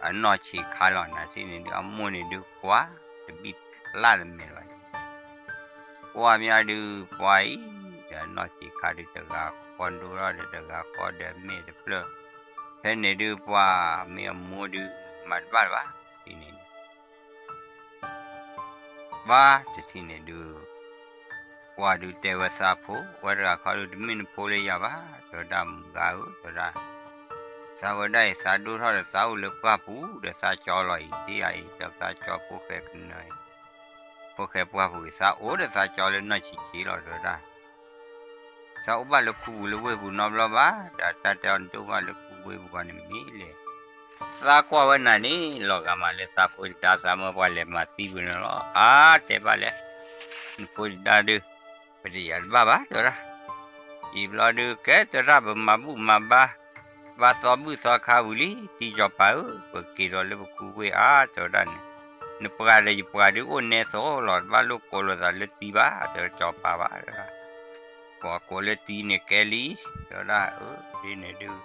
အနီၢ်ဆံးခါလီၤ နၤတထံၣ်န့ၣ်ဒုး အမိၢ်န့ၣ်ဒုးကွၢ် တဘံၣ်လၢ်တမဲာ်လီၤ ကွၢ်မးဒုး ပှၤအံၤ ဒီးနီၢ်ဆံးခါဒုးတဂၤဃီဒိၣ်ထီၣ်ဒီးတဂၤဃီဒီးမ့ၢ်တဖျၢၣ်, ဖဲန့ၣ်ဒုးပှၤမ့ၢ်အမိၢ်ဒုး မၤတဘၣ်တဘၣ်, တထံၣ်န့ၣ်ဒုး ဘၣ်တထံၣ်န့ၣ်ဒုး ပှၤဒုးတဲဝဲသးဖိ ဝဲတဂၤခီဒုး တမ့ၢ်နဖိလၢယၤဘၣ်, တဲဝဲဒၣ်မုၢ်ဂၤဧၢ တဲဝဲဒၣ် သးဝဲဒၣ်အံၤ သးဒိၣ်ထီၣ်ဒီးသးအိၣ်လၢပှၢ်ပူၤ ဒီးသးကၠီလီၤအံၤ ဒ်အံၤ ဒီးသးကၠီဖိၣ်ဃဲကနၢၤအံၤ, ဖိၣ်ဃဲပှၢ်ပူၤအံၤ သးအိၣ်ဒီးသးကၠီလၢနီၢ်ဆံးဆံးလီၤ တဲဝဲဒၣ် သးအိၣ်ဘၣ်လၢခူပူၤလၢဝ့ၢ်ပူၤနီတဘျီဘၣ်, ဒီးတၢ်တဲအီၤနတအိၣ်ဘၣ်လၢခူဝ့ၢ်ပူၤဘၣ်န့ၣ်မ့ၢ်လဲၣ်, သးကွၢ်ဝဲနၤန့ၣ် လီၤဂာ်မးလၢသးဖိတဒါ သးမၢပှၤလဲၤမၤသံပူၤန့ၣ်လီၤ, အါ တဲဘၣ်လဲၣ်, နဖိတဒါဒုး ပတယၤတဘၣ်ဘၣ် တဲဝဲဒၣ်, အံၤဘျီဒုး ကဲတဲဝဲဒၣ် ပမၤဘူၣ်မၤဘါ ဘၣ်သီဘူၣ်သီခါဝံၤလံ တံၤစီၤပၤဧၢ, ပက့ၤဒီးလၢပခူဝ့ၢ်အါ တဲဝဲဒၣ်န့ၣ်, နပှၤဒီးယပှၤဒုးအိၣ်နဲသိးလီၤ တဘၣ်လိၣ်ကိးလိာ်သးလၢတံၤဘၣ် တဲဝဲစီၤပၤဘၣ် တဲဝဲဒၣ်, ပှၤကိးလၢတံၤန့ၣ်ကဲလံ, တဲဝဲဒၣ် အၢ ဒ်န့ၣ်ဒုး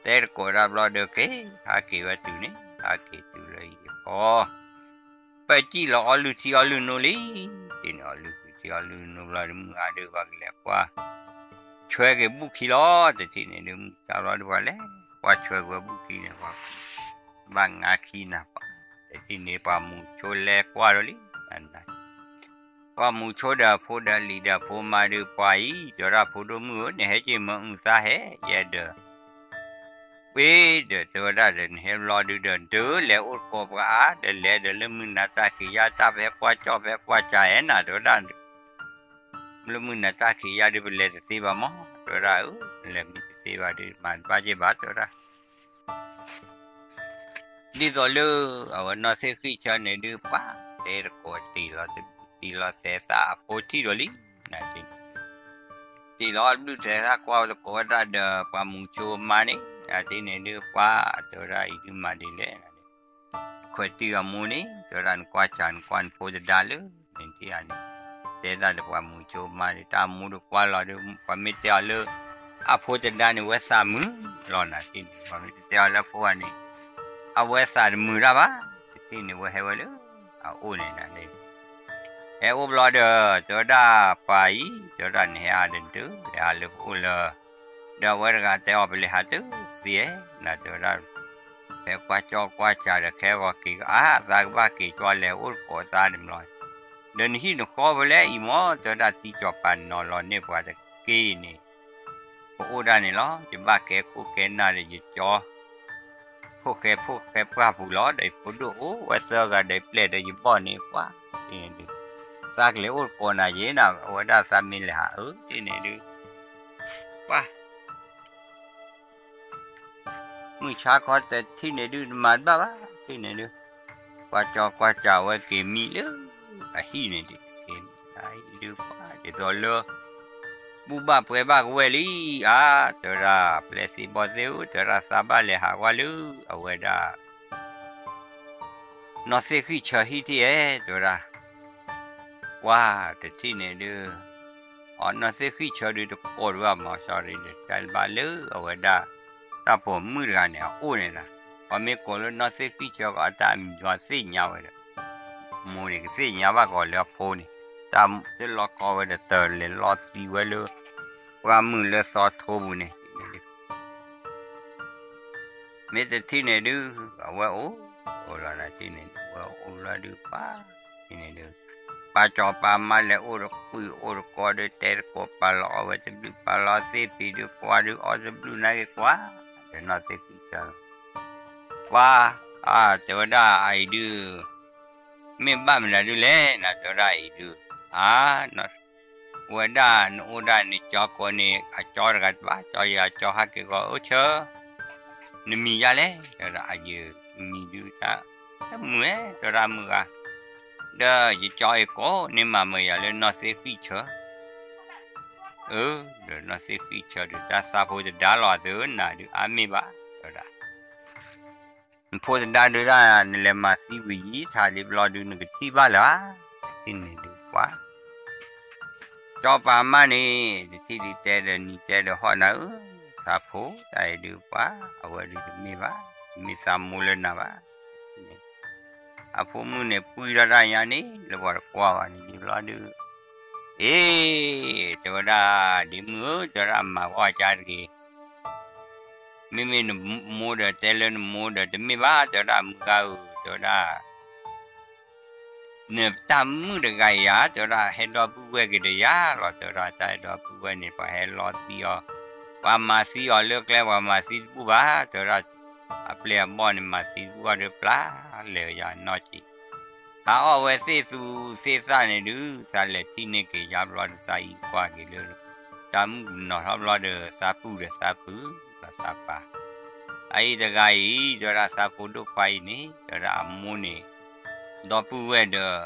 တဲတကိးဒၣ်ဘျီဒီးက့ၤ ဟးက့ၤဝဲတုၤန့ၣ် ဟးက့ၤတုၤလၢအံၤဃီ ပၢၢ်စံၣ်လီၤအီလုၢ်ထံအီလုၢ်နိလံ, တထံၣ်န့ၣ် အီလုၢ်ထံအီလုၢ်နိဘျီဒုး မုၢ်ဂၤဒုး ပှၤကလဲၤကွၢ် ဆွဲက့ၤဘူၣ်ခံလီၤ, တထံၣ်န့ၣ်ဒုး မုၢ်တဘျီဒုး ပှၤလဲၤကွၢ်ဆွဲက့ၤဝဲဘူၣ်ခံန့ၣ် ပှၤဘၣ်ငါခံနၤပှၤ, တထံၣ်န့ၣ် ပှၤမူၤဆိလဲၤကွၢ်ဒီးလံ ပှၤမူၤဆိဒီးအဖိဒီးလံၤဒီးအဖိမါဒုး ပှၤအံၤ တဲဝဲဒၣ်ဖိဒိၣ်မုၣ်ဧၢ နဟဲက့ၤမၢအုၣ်သးဟဲယဲဒီး ပှ့ၤဒီးတဲဝဲဒၣ်ဒီး နဟဲဘျီဒုးဒီး ဒုးလဲၤအိၣ်တကိးပှၤအါ ဒီးလဲၤဒီးလၢမုၢ်နၤတၢ်ခံးယါ တၢ်ဖဲကွၢ်ကၠီၣ်ဖဲကွၢ်ကၠးအဲၣ်နၤ တဲဝဲဒၣ်, လၢမုၢ်နၤတၢ်ခံးယါဒုး ပလဲၤတသ့ဘၣ်မး တဲဝဲဒၣ်ဧၢ, လဲၤမံတသ့ဘၣ်ဒုး မၤတဘၣ်က့ၤဘၣ် တဲဝဲဒၣ် ဒ်သိးလၢ အဝဲနီၢ်သ့ၣ်ဃံၣ်ဆၢန့ၣ်ဒုး ပှၤတဲတကိးတ့ၢ်လီၤ, တ့ၢ်လီၤသဲးသၣ်အဖိထံၣ်ဒီးလံ, နၤတထံၣ်န့ၣ် တ့ၢ်လီၤအဘျုးသဲးသၣ်ကွၢ်တကိးဝဲဒၣ်ဒီး ပှၤမူၤဆိမါန့ၣ် နၤတထံၣ်န့ၣ်ဒုး ပှၤတဲဝဲဒၣ်အံၤဒုးမၤဒ်လဲၣ်, ခွဲးတံၢ်အမိၢ်န့ၣ် တဲဝဲဒၣ်နကွၢ်စၢ်နကွၢ်နဖိတဒါလၢ နထံၣ်ဧါန့ၣ်, တဲဒၣ်ဒီးပှၤမူၤဆိမါန့ၣ် တၢ်အမိၢ်ဒုးကွၢ်လီၤဒုး ပှၤမ့ၢ်တဲအီၤလၢ အဖိတဒါန့ၣ် ဝဲသးမုာ်လီၤ နၤတထံၣ်န့ၣ် ပှၤမ့ၢ်တတဲအီၤလၢဖိဂၤန့ၣ် အဝဲသးတမုာ်တၢ်ဘၣ်, တထံၣ်န့ၣ် ဝဲဟဲဝဲလၢ အအိၣ်န့ၣ်နၤန့ၣ် ဟဲအိၣ်ဘျီဒီး တဲဝဲဒၣ်ပှၤအံၤ တဲဝဲဒၣ်နဟဲအါဒီးဒုး လဲၤဟးလၢပအိၣ်လၢ ဒီးအဝဲတဂၤတဲအီၤ ပလဲၤဟးတုၤသ့ဧါ နၤတဲဝဲဒၣ် ဖဲကွၢ်ကၠီၣ်ကွၢ်ကၠးဒီးခဲဂီၤက့ၤအါ သးကဘၣ်က့ၤကွၢ်လဲၤအိၣ်တကိးသးန့ၣ်ဘျီ, ဒီးနဟံၣ်နဃီဖဲလဲၣ်အံၤမး တဲဝဲဒၣ် တံၤစီၤပၤနီၤလီၤန့ၢ်ပှၤတက့ၢ်န့ၣ် ပအိၣ်ဒၣ်န့ၣ်လီၤ, ယဘၣ်ကဲခိၣ်ကဲနၢ်ဒီးယကၠီ ဖိၣ်ဃဲဖိၣ်ဃဲပှၢ်ပူၤလီၤ, ဒီးယဖိဒိၣ်အိၣ်ဝဲသၢဂၤဒီးယပျဲၢ်ဒီးယဘီၣ်န့ၣ် ပှၤ သးကလဲၤအိၣ်တကိးနၤယဲနၤ အဝဲဒၣ်သးမ့ၢ်လဲၤဟးအၢ တထံၣ်န့ၣ်ဒုး ပှၤ မုၢ်ဆါခီတထံၣ်န့ၣ်ဒုး တမၤတဘၣ်ဘၣ် တထံၣ်န့ၣ်ဒုး ကွၢ်ကၠီၣ်ကွၢ်ကၠးဝဲက့ၤမံလၢ အဟံၣ်န့ၣ်ဒုး က့ၤမံဒုး ပှၤဒ်သိးလၢ ဘူၣ်ဘၣ်ပှဲၤဘၣ်ကဝဲၢ်လံ အါ တဲဝဲဒၣ် ပျဲၢ်သ့ၣ်ဘီၣ်သ့ၣ်ဧၢ တဲဝဲဒၣ် သးဘၣ်လဲၤဟးဝဲလၢ အဝဲဒၣ် နီၢ်သ့ၣ်ဃံၣ်ဆၢဟံၣ်ထံၣ်ဧါ တဲဝဲဒၣ် ပှၤတထံၣ်န့ၣ်ဒုး အနီၢ်သ့ၣ်ဃံၣ်ဆၢဒုး တကိးတဘၣ်မၤ sorry ဒီး တၢ်ဘၣ်လၢအဝဲဒၣ် တၢ်ပိာ်မုၣ်တဂၤန့ၣ် အအိၣ်န့ၣ်လီၤ. ပှၤမ့ၢ်ကိးလၢနီၢ်သ့ၣ်ဃံၣ်ဆၢ အတၢ်အမံၤကီသ့ၣ်ညါဝဲဒီး မိၢ်န့ၣ် ကသ့ၣ်ညါဘၣ်ကီးလၢအဖိန့ၣ် တၢ်တလီၢ်ကီဝဲဒီး တလဲၤလီၤသံဝဲလၢ ပှၢ်မုၢ်လၢသီထိပူၤန့ၣ် မ့ၢ်တထံၣ်န့ၣ်ဒုး အဝဲအိၣ် အိၣ်လီၤနၤထံၣ်န့ၣ် အဝဲအိၣ်လီၤဒုးပှၤ ထံၣ်န့ၣ်ဒုး ပၢ်စီၤပၢ်မါလဲၤအိၣ်တကွံာ်အိၣ်တကီဒီး တဲတကိးပာ်လီၤအီၣ်ဝဲတဘျုးပာ်လီၤသ့ၣ်ဖံးဒုး ကွၢ်ဒုးအီၣ်တဘျုးနာ်က့ၤကွၢ် ဒီးနီၢ်သ့ၣ်ဃံၣ်ဆၢ ပှၤ အါ တဲဝဲဒၣ်အအံၤဒုး မ့ၢ်ဘၣ်မနုၤဒုးလဲၣ် နၤတဲဝဲဒၣ်အံၤဒုး အါ ဝဲဒၣ်နအိၣ်ဒၣ်နကၠီကိးန့ၣ် အကၠီတဂၤတဘၣ် ကၠီယၤကၠီဟးက့ၤဂီၤအိၣ်ဆၢ နမံၤယါလဲၣ် တဲဝဲဒၣ်အယမံၤဒုးတၢ် တမုာ်ဧါ တဲဝဲဒၣ်မုၢ်ဂၤ ဒီးယကၠီအံၤကိးန့ၢ်မၤမၢယၤလၢနီၢ်သ့ၣ်ဃံၣ်ဆၢ အၢ ဒီးနီၢ်သ့ၣ်ဃံၣ်ဆၢဒုး တၢ်သးဖိတဒါလီၤအသးဧၢ နၤဒုးအါမ့ၢ်ဘၣ် တဲဝဲဒၣ် နဖိတဒါဒုးဒၣ် နလဲၤမၤသံဝံၤယံၤထးဒ်ဘျီဒုးနကထံၣ်ဘၣ်လၢၤဧါ, တထံၣ်န့ၣ်ဒုးပှၤ ကၠီၤပၤမါန့ၣ် တထံၣ်ဒုးတဲဒီးနံၤတဲဒီးဟီၣ်နၤဧၢ, သးဖိတၢ်အံၤဒုးပှၤ အဝဲဒုးတမ့ၢ်ဘၣ်, မ့ၢ်သးမိၢ်လၢနၤဘၣ်, တထံၣ်န့ၣ် အဖိမုၣ်န့ၣ် ပှံၢ်ထီၣ်တၢ်ညါန့ၣ် လၢပှၤတကွၢ်ဘၣ်န့ၣ် ယံၤဘျီဒုး အ့ တဲဝဲဒၣ် ဒ့မုၣ်ဧၢ တဲဝဲဒၣ် မၤဂီၢ်ကါတဂ့ၤ, မ့မ့ၢ်နမိၢ်ဒီးတဲလၢနမိၢ်ဒီးတမ့ၢ်ဘၣ် တဲဝဲဒၣ် မုၢ်ဂၤဧၢ တဲဝဲဒၣ် နတၢ်မုၣ်တဂၤအံၤဧါ တဲဝဲဒၣ် ဟဲဒီပုၢ်ဝဲၢ်က့ၤဒီးယၤလီၤ တဲဝဲဒၣ် တၢ်ဟဲဒီပုၢ်ဝဲၢ်န့ၣ် ပှၤဟဲလီသံအီၤ, ပှၤမၤသံအီၤလၢကျဲ ပှၤမၤသံတဘူၣ်ဘၣ် တဲဝဲဒၣ်, အပျဲၢ်အဘီၣ်န့ၣ် မၤသံတဘူၣ်အီၤဒီးပျၢ်လဲၤယၤနီၢ်ကံ ဟးအီၣ်ဝဲသ့ၣ်သူသ့ၣ်သၣ်န့ၣ်ဒုး သးလဲၤထံၣ်န့ၢ်က့ၤယါဘျီဒုး သးအံၤကွၢ်က့ၤလၢ တၢ်မုၣ်ကနီၤထီၣ်ဘျီဒီး သးပုၢ်ဒီးသးပုၢ်ဒီးသးပၢ်, အအံၤတဂၤအံၤ တဲဝဲဒၣ် သးဖိဒိၣ်ခွါအံၤန့ၣ် တဲဝဲဒၣ် အမိၢ်န့ၣ် ဒီပုၢ်ဝဲၢ်ဒီး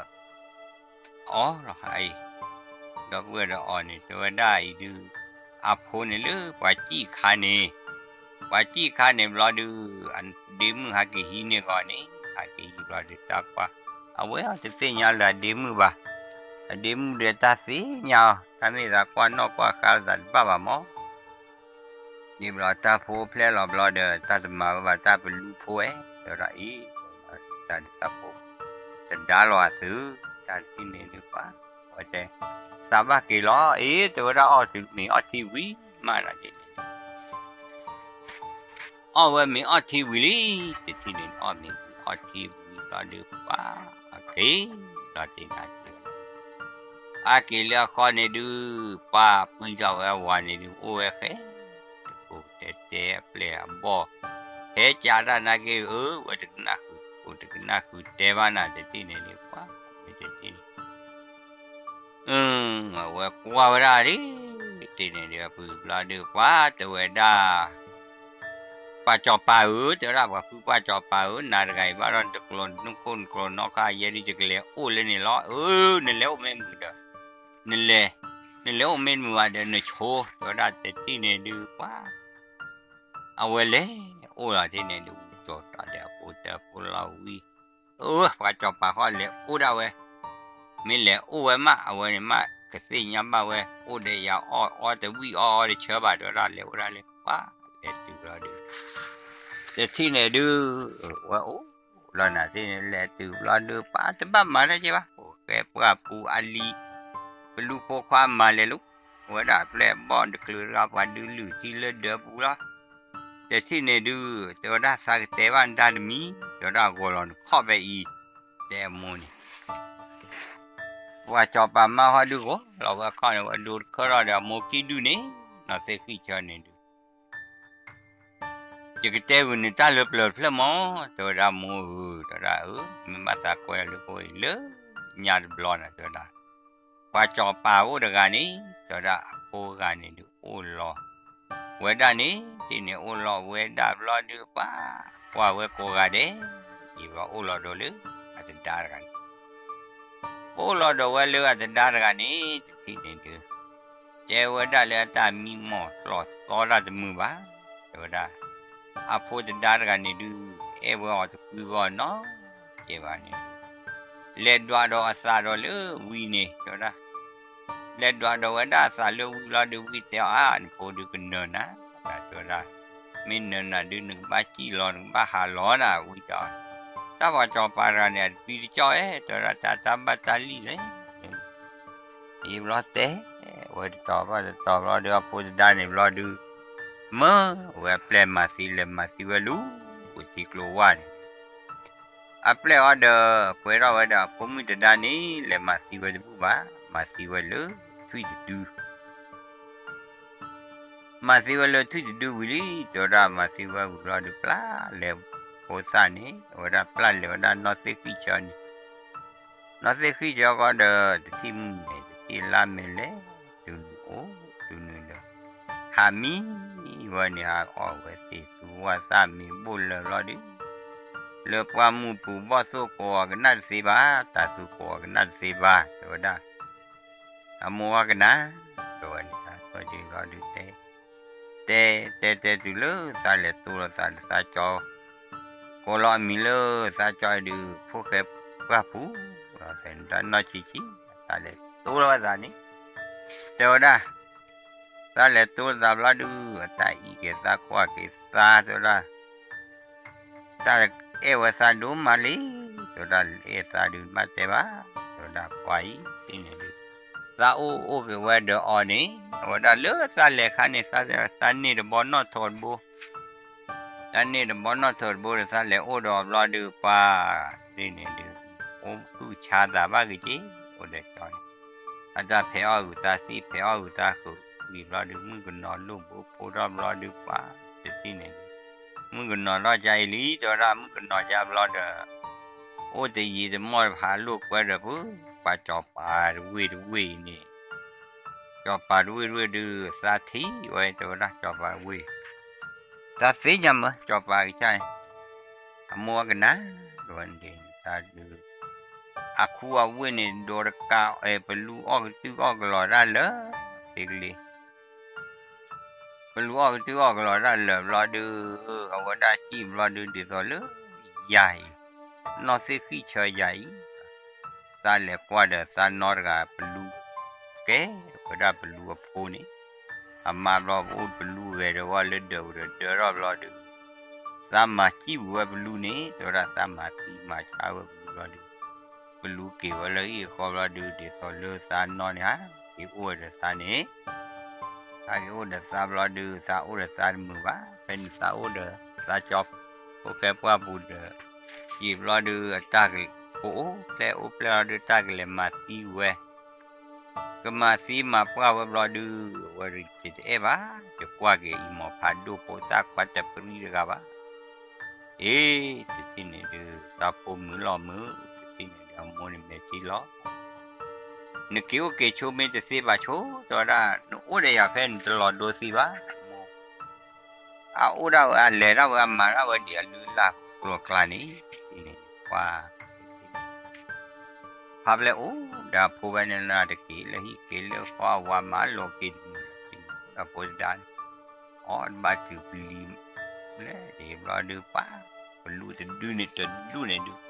အီၤလီၤအံၤ, ဒီပုၢ်ဝဲၢ်ဒီးအီၤန့ၣ် တဲဝဲဒၣ်အံၤဒုး အဖိန့ၣ်လၢပှၤစံၣ်ခါန့ၣ်, ပှၤစံၣ်ခါန့ၣ်ဘျီဒုး အဒ့မုၣ်ဟးက့ၤဟံးန့ၢ်ဂီၤန့ၣ် ဟးက့ၤဟံးဘျီဒုး တၢ်ကွၢ် အဝဲအီၤတသ့ၣ်ညါလၢအဒ့မုၣ်ဘၣ်, အဒ့မုၣ်ဒီးတၢ်သ့ၣ်ညါအီၤ တၢ်မ့ၢ်သးကွၢ်နီၣ်ကွၢ်ဃါလၢသးတဘၣ်ဘၣ်မး ဒ်ဘျီတၢ်ဖိဖျဲၣ်လီၤဘျီဒီး တၢ်တမၤဝဲဘၣ်တၢ်ပလူဖိဝဲ, တဲဝဲဒၣ်အံၤ, တၢ်ဒုးသးဖိ တဒါလီၤအသု, တၢ်တထံၣ်န့ၣ်ဒုးပှၤ, အဝဲတဲ, သးဘၣ်က့ၤလီၤ, အ့ တဲဝဲဒၣ်အီၣ်သုမ့ၤအီၣ်ထံဝံၤမးဒီး အီၣ်ဝဲမ့ၤအီၣ်ထံဝံၤလံ, တထံၣ်န့ၣ်အီၣ်မ့ၤအီၣ်ထံဝံၤဘျီဒုးပှၤ, အက့ၤလီၤတ့ၢ်နၤက့ၤ အါက့ၤလၢအဃီန့ၣ်ဒုး ပှၤပှံၢ်ထီၣ်ဝဲအဝၤန့ၣ်ဒုး အိၣ်ဝဲဃဲ, တကိးတဲတဲအပျဲၢ်အဘီၣ်, ဟဲကးတၢ်နာ်က့ၤဧၢ, ဝဲတကနၣ်ဃုာ် တကိးတကနၣ်ဃုာ်တဲဘၣ်နၤ တထံၣ်န့ၣ်ဒုးပှၤ, မ့ၢ်တထံၣ် အဝဲကွၢ်ဝဲဒၣ်လံ, တထံၣ်န့ၣ်ဒုး ပှၤဘျီဒုးပှၤ တဲဝဲဒၣ် ပှၤစီၤပၤဧၢ, တဲဝဲဒၣ် ပှၤဖုပှၢ်စီၤပၤဧၢ, နၤတဂၤအံၤဘၣ်ဒီးနတကျိၤနခိၣ်နကျိၤနီၣ်ခါယဲဒုး ယကလဲၤအိၣ်လၢန့ၣ်လီၤ, အၢ နလဲၤအိၣ်မ့ၢ်မုာ်ဒီး, နလဲၤ, နလဲၤအိၣ်မ့ၢ်မုာ်ဘၣ်ဒီးနဆိ, တဲဝဲဒၣ် တထံၣ်န့ၣ်ဒုးပှၤ အဝဲလဲၤအိၣ်လီၤတ့ၢ်န့ၣ်ဒုး ကၠီၤတီၤဒီးအဖိတၢ်ဖိလီၤဝံၤ, အၢ ပှၤစီၤပၤဃီလဲၤအိၣ်ဒၣ်ဝဲ, မ့ၢ်လဲၤအိၣ်ဝဲမး အဝဲန့ၣ်မး ကသ့ၣ်ညါဘၣ်ဝဲ အိၣ်ဒီးယၤအီၣ်အီတဝံၣ်အီအီတဆၢဘၣ် တဲဝဲဒၣ် လဲၤအိၣ်ဒၣ်လဲၤပှၤ, လဲၤတုၤဘျီဒုး တထံၣ်န့ၣ်ဒုး ဝဲအိၣ်လီၤနၤတ့ၢ်န့ၣ် လဲၤတုၤဘျီဒုး ပှၤတဘၣ်မၤတၢ်က့ၤဘၣ်, အိၣ်ဃဲပှၢ်ပူၤအလံၤ, ပလူဖိခွါမၤလဲၤလူၤ, ဝဲဒၣ်အပျဲၢ်အဘီၣ်တချုးတဂၤ ပှၤဒုးလုၢ်ထံလၢဒၢးပူၤလီၤ, တထံၣ်န့ၣ်ဒုး တဲဝဲဒၣ် သးကတဲဘၣ်နတၢ်တမံၤ, တဲဝဲဒၣ် ဂီၤလီၤနခီၣ်ဖဲအံၤ, တဲအမိၢ်န့ၣ် ပှၤစီၤပၤမါဟီဒုးဂီၤလီၤဝဲခီၣ်န့ၣ် ဝဲဒိတခၢၣ်ထီၣ်ဒီးအမိၢ်ကံၣ်ဒုၣ်န့ၣ် နီၢ်သ့ၣ်ဃံၣ်ဆၢန့ၣ်ဒုး ယကတဲဂုာ်နတၢ်လၢပျၢၤတဖျၢၣ်မး, တဲဝဲဒၣ်မိၢ်ဧၢ, တဲဝဲဒၣ်အၢ, မ့ၢ်ဘၣ်သးကွဲအီၤလၢဖိအံၤလၢညါတဘျီနၤ တဲဝဲဒၣ်, ပှၤစီၤပၤအိၣ်တဂၤန့ၣ် တဲဝဲဒၣ်အဖိဂၤန့ၣ်ဒုးအိၣ်လီၤ ဝဲဒၣ်န့ၣ် တထံၣ်န့ၣ်အိၣ်လီၤဝဲဒၣ်ဘျီဒုးပှၤ, ကွၢ်ဝဲကိးဂၤဒဲး, ယံၤဘျီအိၣ်လီၤဒီးလၢ အသဒါတဂၤန့ၣ် အိၣ်လီၤဒီးဝဲလၢအသဒါတဂၤန့ၣ် တထံၣ်န့ၣ်ဒုး တဲဝဲဒၣ်လၢအတၢ်မံမီၢ်လီၤသီတၢ်တမုာ်ဘၣ်, တဲဝဲဒၣ်, အဖိသဒါတဂၤန့ၣ်ဒုး အဲၣ်ဝဲအီၤတကွံဝဲအီၤနီတကဲဘၣ်န့ၣ်ဒုး လဲၤဒွးဒီးအသးဒီးလၢဝံၤန့ၣ် တဲဝဲဒၣ် လဲၤဒွးဒီးဝဲဒၣ်အသးလၢဝံၤလီၤဒုး ဝံၤတဲအီၤ အါ နဖိဒုးကနၢၤနၤ, တဲဝဲဒၣ်, မ့ၢ်နၢၤနၤဒုး နကဘၣ်စံၣ်လီၤ နကဘၣ်ဟးလီၤနၤ ဝံၤတဲအီၤ, တၢ်ပှၤစီၤပၤတဂၤန့ၣ် အတကွံတကၠီၣ်ဝဲ တဲဝဲဒၣ် တၢ်တၢ်ဘၣ်တၢ်လံၣ်လဲၣ် ယံၤဘျီတဲဝဲတတီၤဘၣ်တတီၤဘျီဒုး အဖိသဒါန့ၣ်ဘျီဒုး မၢဝဲအပျဲၢ်မၤသံ လဲၤမၤသံဝဲလူၤ ပူၤထံကျိဝါန့ၣ် အပျဲၢ်အီၤဒီး ကွဲထီၣ်ဝဲဒီးအဖိမုၣ်သဒါန့ၣ် လဲၤမၤသံဝဲတဘူၣ်ဘၣ်, မၤသံဝဲလၢထွံၣ်တဒု မၤသံဝဲလၢထွံၣ်တဒုဝံၤလံ, တဲဝဲဒၣ်မၤသံဝဲဝံၤဘျီဒုး ပျၢ်လဲၤဖိသၣ်န့ၣ် အဝဲဒၣ်ပျၢ်လဲၤဝဲဒၣ်နီၢ်သ့ၣ်ဃံၣ်ဆၢန့ၣ်, နီၢ်သ့ၣ်ဃံၣ်ဆၢဃီဒီး တထံၣ်မုၢ်န့ၣ် တထံၣ်လါမ့ၢ်လဲၤ တုၤနုၤအိၣ်တုၤနုၤဒီး ဟးမံဝဲန့ၣ် ဟးအီၣ်ဝဲသ့ၣ်သူဝၣ်သၣ်မ့ၤဘိၣ်လၢာ်ဘျီဒုး လၢပှၢ်မုၢ်ပူၤဘီၣ်သိၣ်ကိးအီၤကနၣ်တသ့ဘၣ်, တၤသူကိးအီၤကနၣ်တသ့ဘၣ်, တဲဝဲဒၣ် အမိၢ်ဝဲကနၣ် တဲဝဲန့ၣ် ဝဲဒုးဘျီဒုးတဲ တဲတဲတဲတုၤလၢသးလဲၤတိလီၤသးဒီးသးကၠီ ကိးလီၤအမံၤလၢသးကၠီအံၤဒုး ဖိၣ်ဃဲပှၢ်ပူၤလီၤ သဲးနီၢ်ဆံးဆံး သးလဲၤတိလီၤဝဲသးန့ၣ် တဲဝဲဒၣ် သးလဲၤတိလီၤသးဘျီဒုး အတၢ်အံးက့ၤသးကွၢ်က့ၤသး တဲဝဲဒၣ် တၢ်အဲၣ်ဝဲသးဒိၣ်မးလံ တဲဝဲဒၣ် အဲၣ်သးဒုးမးတဲဘၣ် တဲဝဲဒၣ် ပှၤအံၤသ့ၣ်န့ၣ်ဒုး သးအိၣ်အိၣ်က့ၤဝဲဒီးအီၤန့ၣ် အဝဲဒၣ်လၢသးလဲၤခါန့ၣ် သးန့ၢ်တဘီနီၣ်ထိးတဘိ သးန့ၢ်တဘီနီၣ်ထိးတဘိဒီး သးလဲၤအိၣ်ဒီးအီၤဘျီဒုး ပှၤသ့ၣ်န့ၣ်ဒုး အိၣ်ကူၣ်ဆါသးဘၣ်က့ၤက့ၤ အိၣ်ဒီးကၠီန့ၣ် အတၢ်ဖဲးအီၣ်ဂုၤသးသံ ဖဲးအီၣ်ဂုၤသးဃုာ် ဝံၤဘျီဒုး မုၣ်ကနီၤလိၣ်ဘိဖိထီၣ်ဘျီဒုး ပှၤတထံၣ်န့ၣ်ဒုး မုၣ်ကနီၤထီၣ်ကါအံၤလံ တဲဝဲဒၣ် မုၣ်ကနီၤကါဘျီဒီး အိၣ်တယံာ်တမီၢ်တဖးလိာ်ကွဲဒီး ပှၤကၠီၤပၤတဝ့ၢ်တဝ့ၢ်အံၤန့ၣ် ကၠီၤပၤတဝ့ၢ်တဝ့ၢ်ဒုး သးထံၣ်ဝဲ တဲဝဲဒၣ် ကၠီၤပၤတဝ့ၢ် တၢ်သ့ၣ်ညါမး ကၠီၤပၤကစၢ်န့ၣ် အမိၢ်အကနၣ် တဲဝဲန့ၣ် တၢ်ဒုး အခူအဝ့ၢ်န့ၣ် ဒိးတကး အဲ ပလူအီၣ်ကတုၢ်အီၣ်ကလီၤတၢ်လၢာ် ဖဲကလံၤ ပလူအီၣ်ကတုၢ်အီၣ်ကလီၤတၢ်လၢာ်ဘျီဒုး အဝဲဒၣ်စံၣ်ဘျီဒုး ဒ်သိးလၢ ယၤအံၤ နီၢ်သ့ၣ်ဃံၣ်ဆၢယၤအံၤ သးလဲၤကွၢ်ဒီးသးနီတဂၤ ပလူ ကဲဝဲဒၣ်ပလူအဖိန့ၣ် အမါဘျီပအိၣ်ပလူဂဲၤဒီးဝဲလၢဒၢးပူၤဒီးဒၢထီၣ်ဘျီဒုး သးမၤစံၣ်ပူၤဝဲပလူန့ၣ် တဲဝဲဒၣ်သးမၤသံမၤဆါဝဲပလူဘျီဒုး ပလူက့ၤဝဲလၢဟံၣ်အဃီဘျီဒုး ဒ်သိးလၢသးနီၢ်န့ၣ်ဧါ က့ၤအိၣ်ဝဲဒီးသးန့ၣ် သးက့ၤအိၣ်ဒီးသးဘျီဒုး သးအိၣ်ဒီးသးတမုာ်ဘၣ် ဖဲန့ၣ်သးအိၣ်ဒီးသးကၠီ ဖိၣ်ဃဲပှၢ်ပူၤဒီး ယံာ်ဘျီဒုး အတၢ်ကအိၣ်ဖျဲၣ်အိၣ်ဖျဲၣ်လီၤဒုး တၢ်ကလဲၤမၤသံဝဲ ကမၤသံမၤပှၢ်ဝဲဘျီဒုး အဝဲတအဲၣ်ဘၣ် ယကွၢ်က့ၤအံၤ မိၢ်ဖးဒိၣ်ဖိသၣ်ခွါတပရံတဂၤဘၣ် အ့ တထံၣ်န့ၣ်ဒုး သးဖိမုာ်လီၤမုာ် တထံၣ်န့ၣ်ဒုး အမိၢ်န့ၣ်မဲာ်ထံလီၤ နက့ၤအိၣ်က့ၤဆိမ့ၢ်တသ့ဘၣ်ဆိ တဲဝဲဒၣ် နအိၣ်ဒီးယၤဖဲန့ၣ်တလီၤဒိသံဘၣ် အအိၣ်ဒၣ်ဝဲ အလဲၤဒၣ်ဝဲ အမၤဒၣ်ဝဲဒံးအလုၢ်အလၢ်ကျိၤကျါန့ၣ် တထံၣ်န့ၣ် ပှၤ ဖါပျဲၢ်အိၣ်ဒီးအဖိဝဲန့ၣ်လၢတက့ၤလၢဟံၣ်က့ၤလၢဃီ အဝၤမၤလိာ်က့ၤတမုာ်လၢၤ ဒီးဖိတဒါန့ၣ် အီၣ်တဘၣ်တုၤပလံၤ လဲၤဒံးဘျီဒုးပှၤ ပလူတဒုန့ၣ်တဒုန့ၣ်ဒုး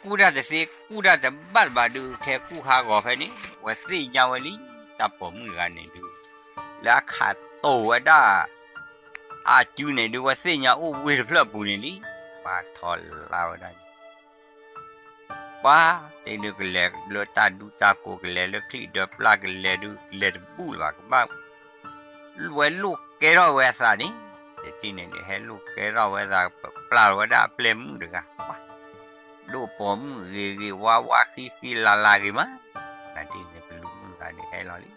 ကူၣ်တၢ်တသ့ ကူၣ်တၢ်တဘၣ်တဘၣ်ဒုး ခဲကူၣ်ဟးဂီၤဖဲန့ၣ် ဝဲသ့ၣ်ညါဝဲလံ တၢ်ပိာ်မုၣ်တဂၤန့ၣ်ဒုး လၢအခးတိာ်ဝဲဒၣ် အစုန့ၣ်ဒုး ဝဲသ့ၣ်ညါအိၣ်ဝ့ၢ်တဖျၢၣ်ပူၤန့ၣ်လံ ပှၤထီၣ်လါဝဲဒၣ်န့ၣ် ပှၤတဲဒုးကလဲၤလၢတၢ်ဒူတၢ်ကိး ကလဲၤလၢချံၣ်ဒၢပျၢ် ကလဲၤဒုး ကလဲၤတဘူၣ်လၢၤဘၣ် ကဘၣ် ဝဲလိၣ်ကဲထီၣ်ဝဲအသးန့ၣ် တထံၣ်န့ၣ်ဒုး ဟဲလိၣ်ကဲထီၣ်ဝဲသး ပျၢ်လီၤဝဲဒၣ်အပျဲၢ်မုၣ်တဂၤ ပှၤ ဒိၣ်ပိာ်မုၣ်ဂ့ၤဂ့ၤ ဝါဝါဃံဃံ လါလါဂ့ၤမး နတထံၣ်န့ၣ် ပလူမုၣ်တဂၤန့ၣ်ဟဲလီၤလံ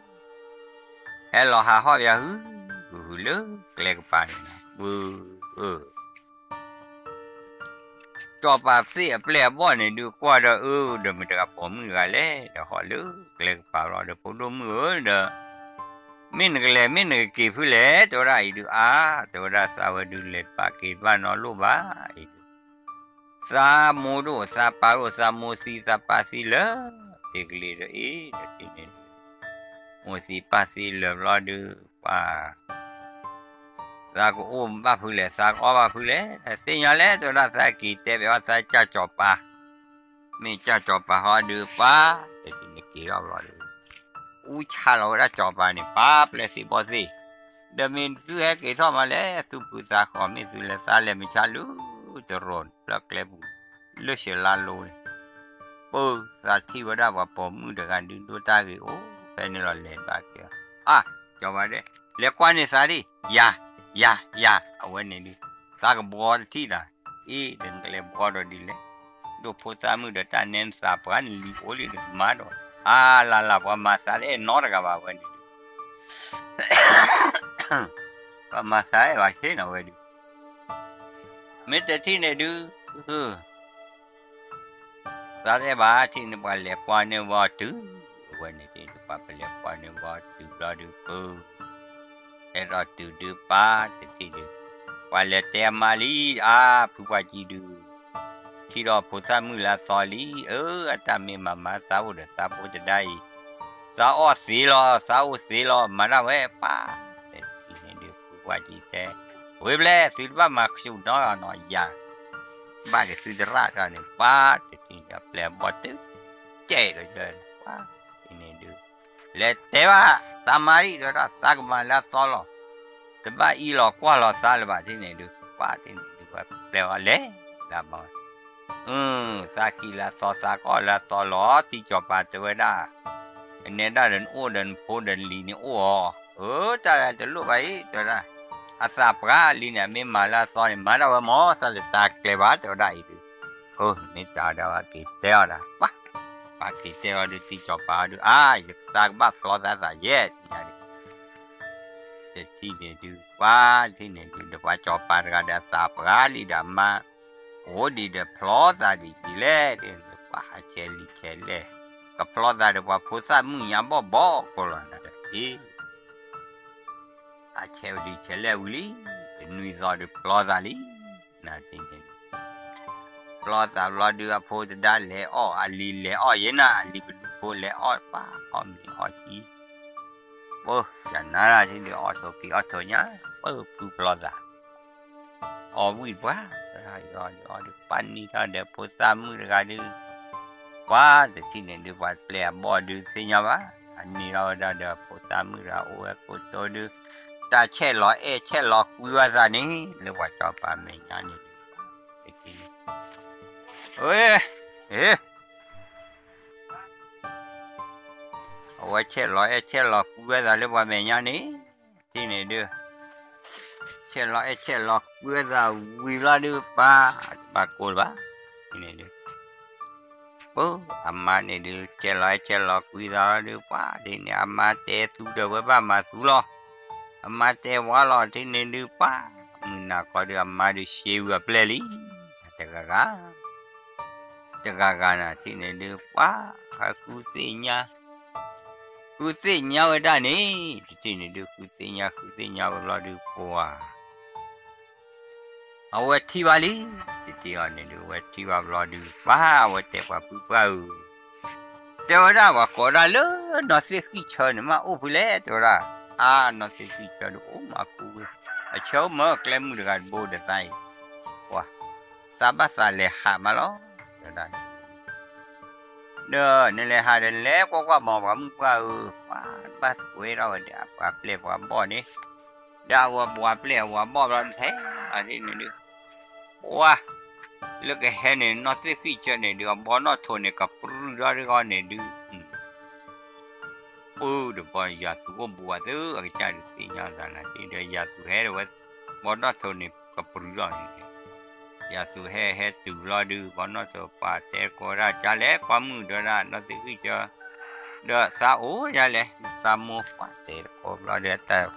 ဟဲလီၤဟးဟီၣ်ယၤဟု ဟုဟုလၢကျဲကပၤန့ၣ် ပှၤ ကၠီၤပၤသ့ၣ်အပျဲၢ်အဘီၣ်န့ၣ်ဒုး ကွၢ်ဒီးအၢ ဒီးမ့ၢ်တဂၤပိာ်မုၣ်တဂၤလဲၣ် ဒီးဟီၣ်လၢကျဲကပၤလီၤဒီး ဖိဒိၣ်မုၣ်ဧၢဒီး မ့ၢ်နကလဲၤ မ့ၢ်နကက့ၤဖုလဲၣ် တဲဝဲဒၣ်အံၤဒုး အါ တဲဝဲဒၣ်သးဝဲဒုး လဲၤတဘၣ်က့ၤတဘၣ်နီတဘျီဘၣ်အံၤဒုး သးမိၢ်ဒိၣ်သးပၢ်ဒိၣ် သးမိၢ်သံသးပၢ်သံလၢာ် ဖဲကလံၤဒီးအံၤ ဒီးတထံၣ်န့ၣ်ဒုး မိၢ်သံပၢ်သံလၢာ်ဘျီဒုး ပှၤ သးကအိၣ်ဘၣ်ဖုလဲၣ် သးကအီၣ်ဘၣ်ဖုလဲၣ် သ့ၣ်ညါလဲၣ် တဲဝဲဒၣ်သးက့ၤတဲဘၣ်အီၤသးကၢ်ကၠီၤပၤ မ့ၢ်ကၢ်ကၠီၤပၤဟီဒုးပှၤ တထံၣ်န့ၣ်က့ၤထီၣ်ဘျီဒုး အူဆါလီၤဝဲဒၣ်ကၠီၤပၤန့ၣ် ပှၤပျဲၢ်သံဘီၣ်သ့ၣ် ဒီးမ့ၢ်သုဟဲက့ၤထီၣ်မးလဲၣ် သူၣ်ဖုသးဃီ မ့ၢ်သုလဲၤသးလဲၤမုၢ်ဆါလၢ တရိာ်ဖျၢၣ်ကျဲပူၤ လၢၡၢလါလိန့ၣ် ပၢ်သးထံၣ်ဝဲဒၣ်ပှၤပိာ်မုၣ်တဂၤဒုး ဒိၣ်တၢ်ဂ့ၤအိၣ်ဖဲန့ၣ်လီၤ လဲၤဘၣ်က့ၤ အါ ကၠီၤပၤဒဲး လဲၤကွၢ်န့ၢ်သးဒံး ယၤ ယၤ ယၤ အဝဲန့ၣ်ဒုး သးကဘှီတထံၣ်တၢ် အ့ ဒီးနကလဲၤဘှီဒီးဒ်လဲၣ် ဒိၣ်ဖိသၣ်မုၣ်ဒီးတၢ်နဲနသးပှၤနလံၤအိၣ်လံဒီးမၤဒီး အါ လၢ်လၢ် ပှၤမၤသးတအဲၣ်နီတဂၤဘၣ်ဝဲန့ၣ်ဒုး ပှၤမၤသးအဲၣ်ဘၣ်ဆ့ၣ်နီၤဝဲဒုး မ့ၢ်တထံၣ်န့ၣ်ဒုး သးတအဲၣ်ဘၣ်ထံၣ်န့ၣ် ပှၤလဲၤကွၢ်န့ၢ်ဝဲတုၤ အဝဲန့ၣ်ဒုး ပှၤပလဲၤကွၢ်န့ၢ်ဝဲတုၤဘျီဒုးပၢ် အဲၣ်ဒိးတုၤဒုးပၢ်တထံၣ်ဒုး ပှၤလဲၤတဲအမါလံ အါ ဖုပှၢ်ကံဒုး ထံၣ်ဒီးဖိသၣ်မုၣ်လၢအသီလံ အၢ အတၢ်မ့ၢ်မၤမၤသးအိၣ်ဒီးသးဖိတဒါအံၤ သးအီၣ်သ့လီၤ, သးအိၣ်သ့လီၤ, မၤတၢ်ဝဲပှၤ, တထံၣ်န့ၣ်ဒုး ဖုပှၢ်ကံတဲ, ဝ့ၢ်ဘျဲၣ် သုတဘၣ်မၤဆူၣ်နီတဂၤနီၤ, ယၤ ဘၣ်က့ၤသုသရၣ်တဂၤန့ၣ် ပှၤတထံၣ်န့ၣ် အပျဲၢ်အဘီၣ်တုၤ ကဲးဒီးယၤ, ပှၤတထံၣ်န့ၣ်ဒုး လဲၤတဲဘၣ် သးမၤဒံးဒီး သးကမၤလၢအသီလီၤ, တဘၣ်အံးလီၤကွၢ်လီၤသးလၢၤဘၣ် တထံၣ်န့ၣ်ဒုး ပှၤတထံၣ်န့ၣ်ဒုး ပှၤပျဲၢ်အီၤလဲၤလၢအမၤ အၢ သးကံၢ်လၢအသီ သးကအီၣ်လၢအသီလီၤ, တံၢ်စီၤပၤတဲဝဲဒၣ်, ကနဲဒၣ်ဒီးနအိၣ်ဒီးနဖိဒီးနလံၤန့ၣ်အိၣ်အီၤ, အၢ တၢ်တလိၣ်ဘၣ်အံၤ တဲဝဲဒၣ်, အသးပှၢ်လံန့ၣ် အမ့ၢ်မၤလၢအသီန့ၣ် မၤဒၣ်ဝဲမ့ၢ် သးတတၤကျဲဘၣ် တဲဝဲဒၣ်အံၤဒုး, အၢ မ့ၢ်တၢ်ဒီး ပှၤက့ၤတဲအီၤဒၣ် ပှၤ, ပှၤက့ၤတဲအီၤဒုး တံၢ်စီၤပၤအီၤဒုး အါ ယသးကဘၣ်ဖျီသးသးယဲၢ် တထံၣ်န့ၣ်ဒုး ပှၤတထံၣ်န့ၣ်ဒုး ဒီးပှၤစီၤပၤတဂၤဒီးအသးပှၢ်လံဒီးအမါ အိၣ်ဒံးဒီးဖျီသးဒ်လဲၣ်, ပှၤဟးဆဲးလံာ်ဆဲးလဲၣ်, ကဖျီသးဒီးပှၤဖိသၣ်မုၣ်ညါဘီၣ်ဘီၣ်ကိးလီၤနၤဒီး အ့ ဟးဆဲးလံာ်ဆဲးလဲၣ်ဝံၤလံ, တနွံသီဒုးဖျီသးလံ, နၤတထံၣ်န့ၣ်ဒုး ဖျီသးဘျီဒုး အဖိတဒါလဲၤအီၣ် အလံၤလဲၤအီၣ်ယဲနၤ, အလံၤပဒူဖိလဲၤအီၣ်ပှၤ အီၣ်မ့ၤအီၣ်ကံ ပၢ် ယနၤတထံၣ်ဒုး အီၣ်ထိးက့ၤအီၣ်ထိးညါ, ပၢ်ဖုဖျီသး အီၣ်ဝံၣ်ပှၤ, ယအီၣ်ဒုးအီၣ်ဒုး ပၢ်နံၤထီၣ်ဒီးဖိသၣ်မုၣ်တဂၤဒုး, ပှၤတထံၣ်န့ၣ်ဒုး ပှၤပျဲၢ်အဘီၣ်ဒုးသ့ၣ်ညါဘၣ်, အန့ၣ်ထီၣ်ဝဲဒၣ်ဒီးဖိသၣ်မုၣ်တဂၤအိၣ်ဝဲခိၣ်တိဒုး, တၢ်ဆဲးလီၤအဲၣ်ဆဲးလီၤကွံဝဲသးန့ၣ် လၢပှၤစီၤပၤမဲာ်ညါန့ၣ်ဒုး, တထံၣ်န့ၣ် အဝဲဆဲးလီၤအဲၣ်ဆဲးလီၤကွံဝဲသးလၢပှၤမဲာ်ညါန့ၣ်, တထံၣ်န့ၣ်ဒုး ဆဲးလီၤအဲၣ်ဆဲးလီၤကွံဝဲသးဝံၤဘျီဒုး ပှၤတဘၣ်ကိၢ်လၢၤဘၣ်, တထံၣ်န့ၣ်ဒုး ပၢ်အမါန့ၣ်ဒုး ဆဲးလီၤအဲၣ်ဆဲးလီၤကွံသးလီၤဒုး ပှၤတထံၣ်န့ၣ် အမါတဲသူဒီးဝဲဘၣ်မၤသူလီၤ, အမါတဲဝါလီၤ တထံၣ်န့ၣ်ဒုး ပှၤမုၢ်နၤခီဒုး အမါဒုးရှဲဝံၤအပျဲၢ်လံ, တဂၤဂၤ တဂၤဂၤနၤ တထံၣ်န့ၣ်ဒုး ပှၤ ဃုသ့ၣ်ညါ ဃုသ့ၣ်ညါဝဲဒၣ်န့ၣ် တထံၣ်န့ၣ်ဒုး ဃုသ့ၣ်ညါ ဃုသ့ၣ်ညါဝဲဘျီဒုး ပှၤ အဝဲထံၣ်ဘၣ်လံ, တထံၣ်အီၤန့ၣ်ဒုး အဝဲထံၣ်ဘၣ်ဘျီဒုး ပှၤ အဝဲတဲပှၤဖုပှၢ်ဧၢ, တဲဝဲဒၣ် ပှၤကိးဒၣ်လၢနီၢ်သ့ၣ်ဃံၣ်ဆၢန့ၣ် မ့ၢ်အိၣ်ဖဲလဲၣ် တဲဝဲဒၣ်, အါ နီၢ်သ့ၣ်ဃံၣ်ဆၢဒုး အိၣ်မးကူဝဲ, အဆၢအိၣ်မၢကျဲမုၢ်တဂၤတဘိဒီးသးအံၤ, ပှၤ သးဘၣ်သးလဲၤဟးမးလီၤ, တဲဝဲဒၣ် ဒီးနလဲၤဟးဒီးလဲၤကွၢ်ကွၢ်မး ပှၤမုၢ်ပှၢ်ဧၢ, ပှၤဘၣ်သကွဲထီၣ်ဝဲဒီး ပှၤပျဲၢ်ပှၤဘီၣ်န့ၣ်, ဒီးအဝဲပှၤပျဲၢ်အဝဲဘီၣ်ဘျီတထဲ, အန့ၣ်ဒုး, ပှၤ လၢကဟဲန့ၣ် နီၢ်သ့ၣ်ဃံၣ်ဆၢန့ၣ်ဒုး အဘီနီၣ်ထိးန့ၣ် ကပြုၢ်ထီၣ်ဒုးအီၤန့ၣ်ဒုး ပၢ်ဒီးပှၤယၤသူအိၣ်ဘူးဝဲသု အကစၢ်ဒုးသ့ၣ်ညါသးနၤ တထံၣ်ဒီးယၤသူဟဲဒီးဝဲ ဘီနီၣ်ထိးန့ၣ် ကပြုၢ်ထီၣ်န့ၣ်, ယၤသူဟဲဟဲတုၤဘျီဒုး ဘီနီၣ်ထိးပှၤတဲတကိးဒၣ် ကလဲၣ် ပှၤမုၣ်တဲဝဲဒၣ် နီၢ်သ့ၣ်ဃံၣ်ဆၢ, ဒီးသးအိၣ်ဒ်လဲၣ် သးမိၢ်ပှၤတဲတကိးဘျီဒီး တၢ်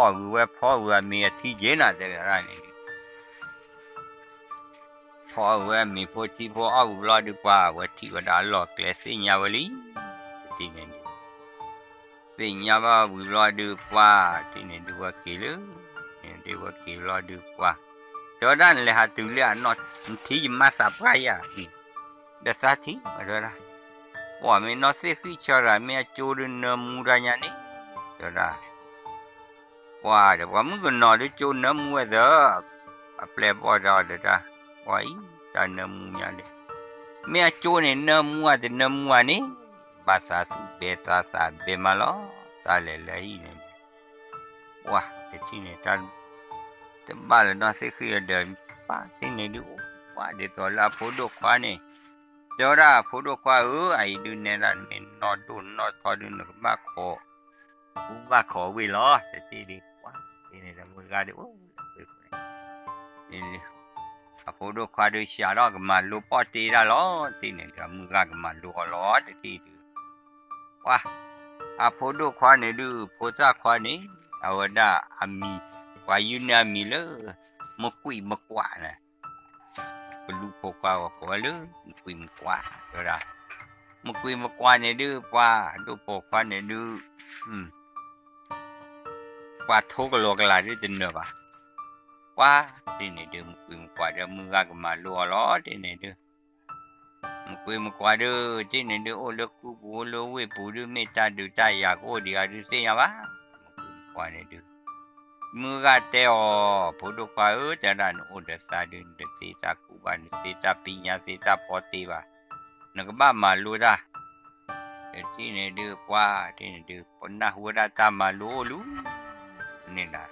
ဖီအီၣ်ဂုာ်ဝဲဖီဂုာ်အမ့ၤအထံက့ၤနၤ တဲဝဲဒၣ်န့ၣ် ဖီအီၣ်ဝဲအမ့ၤဖိထံဖိအီၣ်ဂုာ်ဘျီဒုး ပှၤအဝဲထံၣ်ဝဲဒၣ်အလီၢ်ကျဲသ့ၣ်ညါဝဲလံ, တထံၣ်န့ၣ်ဒုး သ့ၣ်ညါဘၣ်ဝံၤဘျီဒုး ပှၤတထံၣ်န့ၣ်ဒုး ဝဲက့ၤလၢ, န့ၣ်ဒုးဝဲက့ၤဘျီဒုး ပှၤ တဲဝဲဒၣ် နလဲၤဟးတုၤလၢအနီၢ် နထံၣ်ယမါသးပှၢ်ယၤ, ဒီးသးထံၣ် တဲဝဲဒၣ်, ပှၤမ့ၢ်နီၢ်သ့ၣ်ဃံၣ်ဆၢဒီး မ့ၢ်အကၠိဒုးနၢမူတၢ်ညါန့ၣ်, တဲဝဲဒၣ် ပှၤဒီး ပှၤမုၣ်ကနီၤဒုးကၠိနၢမူဝဲသၢ, အပျဲၢ်ဘီၣ်ဒီးတဲဒၣ်, ပှၤအံၤ တၢ်နၢမူညါဒီး, မ့ၢ်အကၠိန့ၣ် နၢမူဧါတနၢမူဧါန့ၣ်, ဘၣ်သးသူၣ်ဘဲသးသးဘဲမးလီၤ, သးလဲၤလၢဟံၣ်န့ၣ်, ပှၤတထံၣ်န့ၣ် တဘၣ်လၢနီၢ်သ့ၣ်ဃံၣ်ဒီး ပှၤတထံၣ်န့ၣ်ဒုး ပှၤဒ်သိးလၢအဖိဒိၣ်ခွါန့ၣ်, တဲဝဲဒၣ်အဖိဒိၣ်ခွါဧၢ, အအံၤဒုးနဲဒၣ် နမ့ၢ်နီၢ်ဒိၣ်နီၢ်ထီဒုး နကဘၣ်ခိး ကူဘၣ်ခိးဝ့ၢ်လီၤ, တထံၣ်ဒုး ပှၤ တထံၣ်န့ၣ်ဒီးမုၢ်ဂၤဒုး အိၣ်လၢဝ့ၢ်န့ၣ်, အဖိဒိၣ်ခွါဒုး စးထီၣ်ကမၤလိပီၢ်တ့ဒၣ်လီၤ, တထံၣ်န့ၣ်ဒီး မုၢ်ဂၤကမၤလိအီၤလီၤ, တထံၣ်ဒုး ပှၤ အဖိဒိၣ်ခွါန့ၣ်ဒုး ဖိသၣ်ခွါန့ၣ် အဝဲဒၣ်အမံၤ, ပှၤယုၢ်န့ၢ်အမံၤလၢ မကွံာ်မကွၢ်န့ၣ် ပလူဖိခွါဂီၤကိးဝဲလၢ မကွံာ်မကွၢ် တဲဝဲဒၣ်, မကွံာ်မကွၢ်န့ၣ်ဒုး ပှၤဒိၣ်ပိာ်ခွါန့ၣ်ဒုး ပှၤထိကလီၤကလာ်ဒုးတနၢၤဘၣ်, ပှၤတထံၣ်န့ၣ်ဒုး မကွံာ်မကွၢ်ဒီး မုၢ်ဂၤကမၤလိအီၤလီၤ, တထံၣ်န့ၣ်ဒုး မကွံာ်မကွၢ်ဒုး ထံၣ်န့ၣ်ဒုး အိၣ်လၢကူပူၤ အိၣ်လၢဝ့ၢ်ပူၤဒုး မ့ၢ်တၢ်ဒုးတၢ်ယၤကအိၣ်ဒံးဧါဒုးသ့ၣ်ညါဘၣ်. မကွံာ်မကွၢ်န့ၣ်ဒုး မုၢ်ဂၤတဲအီၤ ဖိဒိၣ်ခွါဧၢ, တဲဒၣ်နအိၣ်ဒီးသးဒုး နတသ့တၢ်ကူၣ်ဘၣ် နတသ့တၢ်ပံညါသ့တၢ်ပီသ့ဘၣ်, နကဘၣ်မၤလိတၢ် ထံၣ်န့ၣ်ဒုး ပှၤထံၣ်န့ၣ်ဒုး ပနၢ်ဟူဝဲဒၣ်တၢ်မၤလိအိၣ်လူၤ န့ၣ်ဒၣ်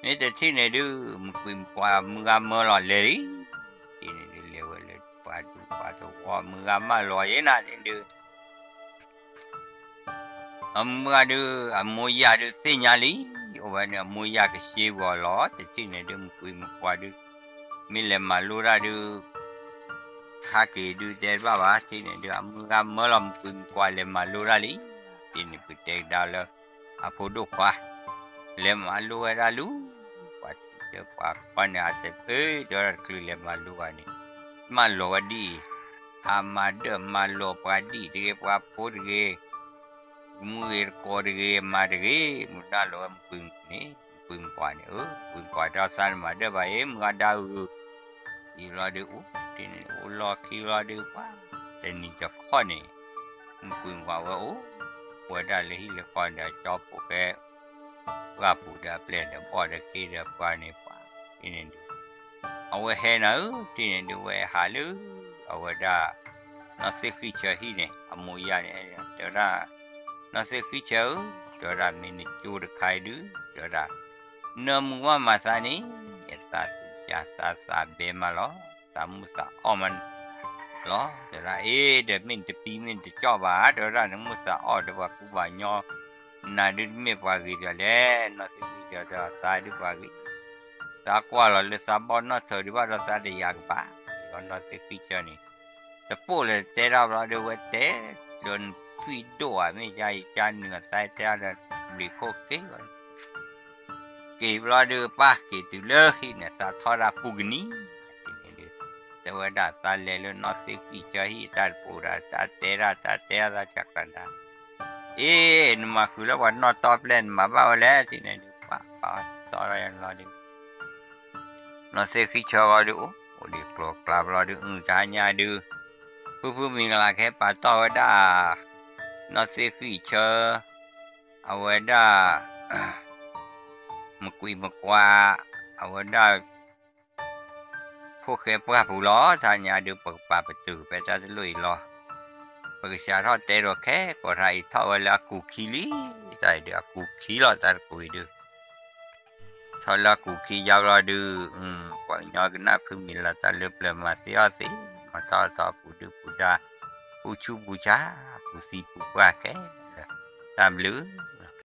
မ့ၢ်တထံၣ်န့ၣ်ဒုး မကွံာ်မကွၢ်မုၢ်ဂၤမၢလီၤလဲၤလံ. ထံၣ်န့ၣ်ဒုး လဲၤဝဲလၢပှၤဒူပှၤသဝီ မုၢ်ဂၤမၢလီၤယဲနၤန့ၣ်ဒုး အမုၢ်ဂၤဒုး အမိၢ်ယၢ်ဒုးသ့ၣ်ညါလံ. အိၣ်ဝဲန့ၣ် အမိၢ်ယၢ်ကရှ့ပှၤလီၤ. တထံၣ်န့ၣ်ဒုး မကွံာ်မကွၢ်ဒုး မ့ၢ်လဲၤမၤလိတၢ်ဒုး ဟးက့ၤဒုးတဲတဘၣ်ဘၣ်. ထံၣ်န့ၣ်ဒုး အမုၢ်ဂၤမၢလီၤ မကွံာ်မကွၢ်လဲၤမၤလိတၢ်လံ. ထံၣ်န့ၣ် ပတဲကဒါလၢ အဖိဒိၣ်ခွါ လဲၤမၤလိဝဲဒၣ်လူၤ ပှၤထံၣ်လၢပှၤခွါန့ၣ် အတအၢ တဲဝဲဒၣ်တချုးလဲၤမၤလိဘၣ်န့ၣ် မၢလီၤဝဲဒ်အံၤ, ဟးမၤဒၢၣ်မၤလီၤပှၤဒ်အံၤတဂ့ၤ ပှၤဖိတဂ့ၤ မူဂ့ၤတကိးတဂ့ၤ မၤတဂ့ၤ မုၢ်နၢ်လီၤဝဲမကွံာ်န့ၣ် မကွံာ်မကွၢ်န့ၣ် မကွံာ်မကွၢ်ဒီးသးနမၤဒၢၣ်ဘၣ်အံၤ မုၢ်ဂၤဒါဂုၤ အံၤဘျီဒုး အိၣ်တ့ၢ်န့ၣ် အိၣ်လီၢ်ခံဘျီဒုး ပှၤတနံၤတခီန့ၣ် မကွံာ်မကွၢ်ဝဲအိၣ် ဝဲဒၣ်လၢဟံၣ်လၢဃီဒီး ကၠီဖိဃဲ ပှၢ်ပူၤဒီးအပျဲၢ်ဒီးဘီၣ်ဒီးခ့ဒီးပှၤန့ၣ် ပှၤတ့ၢ်န့ၣ်ဒုး အဝဲဟဲနၤဧၢ တ့ၢ်န့ၣ်ဒုး ဝဲဟးလၢ အဝဲဒၣ် နီၢ်သ့ၣ်ဃံၣ်ဆၢဟံၣ်န့ၣ် အမိၢ်ယၢ်န့ၣ် တဲဝဲဒၣ် နီၢ်သ့ၣ်ဃံၣ်ဆၢဧၢ တဲဝဲဒၣ် မ့ၢ်နကၠိတခါအံၤဒုး တဲဝဲဒၣ် နၢမူဝါမၤသးန့ၣ် ယသးသူၣ်ကၢ်သးသးဘဲမးလီၤ သးမူသးအီၣ်မးလီၤ တဲဝဲဒၣ် အ့ ဒီးမ့ၢ်နတပံမ့ၢ်နတကၠီၣ်ဘၣ် တဲဝဲဒၣ် နမူသးအီၣ်ဒီးပှၤကူပှၤညီ နၤဒုးတမ့ၢ်ပှၤဂ့ၤဒီးလဲၣ် နီၢ်သ့ၣ်ဃံၣ်ဆၢတဲ သးဒုးပှၤဂ့ၤ သးကွၢ်လီၤလၢသးဘီၣ်နီၣ်ထၢၣ်ဒံးဘၣ်ဒီးသးတယာ်ကဘၣ် ဒီးနီၢ်သ့ၣ်ဃံၣ်ဆၢန့ၣ် တပိၢ်လၢတဲတၢ်ဘျီဒုး ဝဲတဲ လၢနသွံၣ်ဒိၣ်ဧါ မ့ၢ်ယါယကၢနုာ်အသးတဲအါဒီး ဘျံးခိၣ်က့ၤဘၣ် က့ၤဘျီဒုး ပၢ်က့ၤတုၤလၢဟံၣ်န့ၣ် သးထီၣ်ဒၣ်ပူၤကနံၤ တဲဝဲဒၣ် သးလဲၤလၢနီၢ်သ့ၣ်ဃံၣ်ဆၢဟံၣ်တၢ်တပိၤဒၣ် တၢ်တဲဒၣ် တၢ်တဲအသးကကနၤ အ့ နမၤဃုာ်လၢပှၤနီၢ်တီပျဲၢ် နမၤဘၣ်ဝဲလဲၣ် တဲန့ၣ်ဒုး ပှၤပာ်သီထီၣ်ယလီၤဒုး နီၢ်သ့ၣ်ဃံၣ်ဆၢဂီၤဒုး အိၣ် အိၣ်ဒံးကျိၤကျါဘျီဒုး အုၣ်တဟါညါဒုး ဖုဖုမံၤကလၤကဟဲပာ်တီၢ်ဝဲဒၣ် နီၢ်သ့ၣ်ဃံၣ်ဆၢ အဝဲဒၣ် မကွံာ်မကွၢ် အဝဲဒၣ် ဖိၣ်ဃဲပှၢ်ပူၤလီၤ. တဟါညါဒုး ပကပာ်ပတုာ်ဖဲတၢ်တလိၣ်အံၤလီၤ. ပကစးထီၣ်တဲဒီးခဲကိးထါအံၤ ထီၣ်ဝဲလၢအကူာ်ခံလံ. တၢ်အံၤဒုး အကူာ်ခံလီၤ တၢ်တကူာ်အံၤဒုး ထီၣ်လၢအကူာ်ခံယါဘျီဒုး ပှၤကညီကနၣ်ဖုမံၤလၤတၢ်လၢပျၢၤမၤသ့အီၣ်သ့, မၤထီၣ်ထီၣ်ပူၤဒုၣ်ပူၤဒါ, ပူၤဆူပူၤဆါ, ပူၤသံပူၤပှၢ်ခဲလၢာ်, တၢ်ဘျုး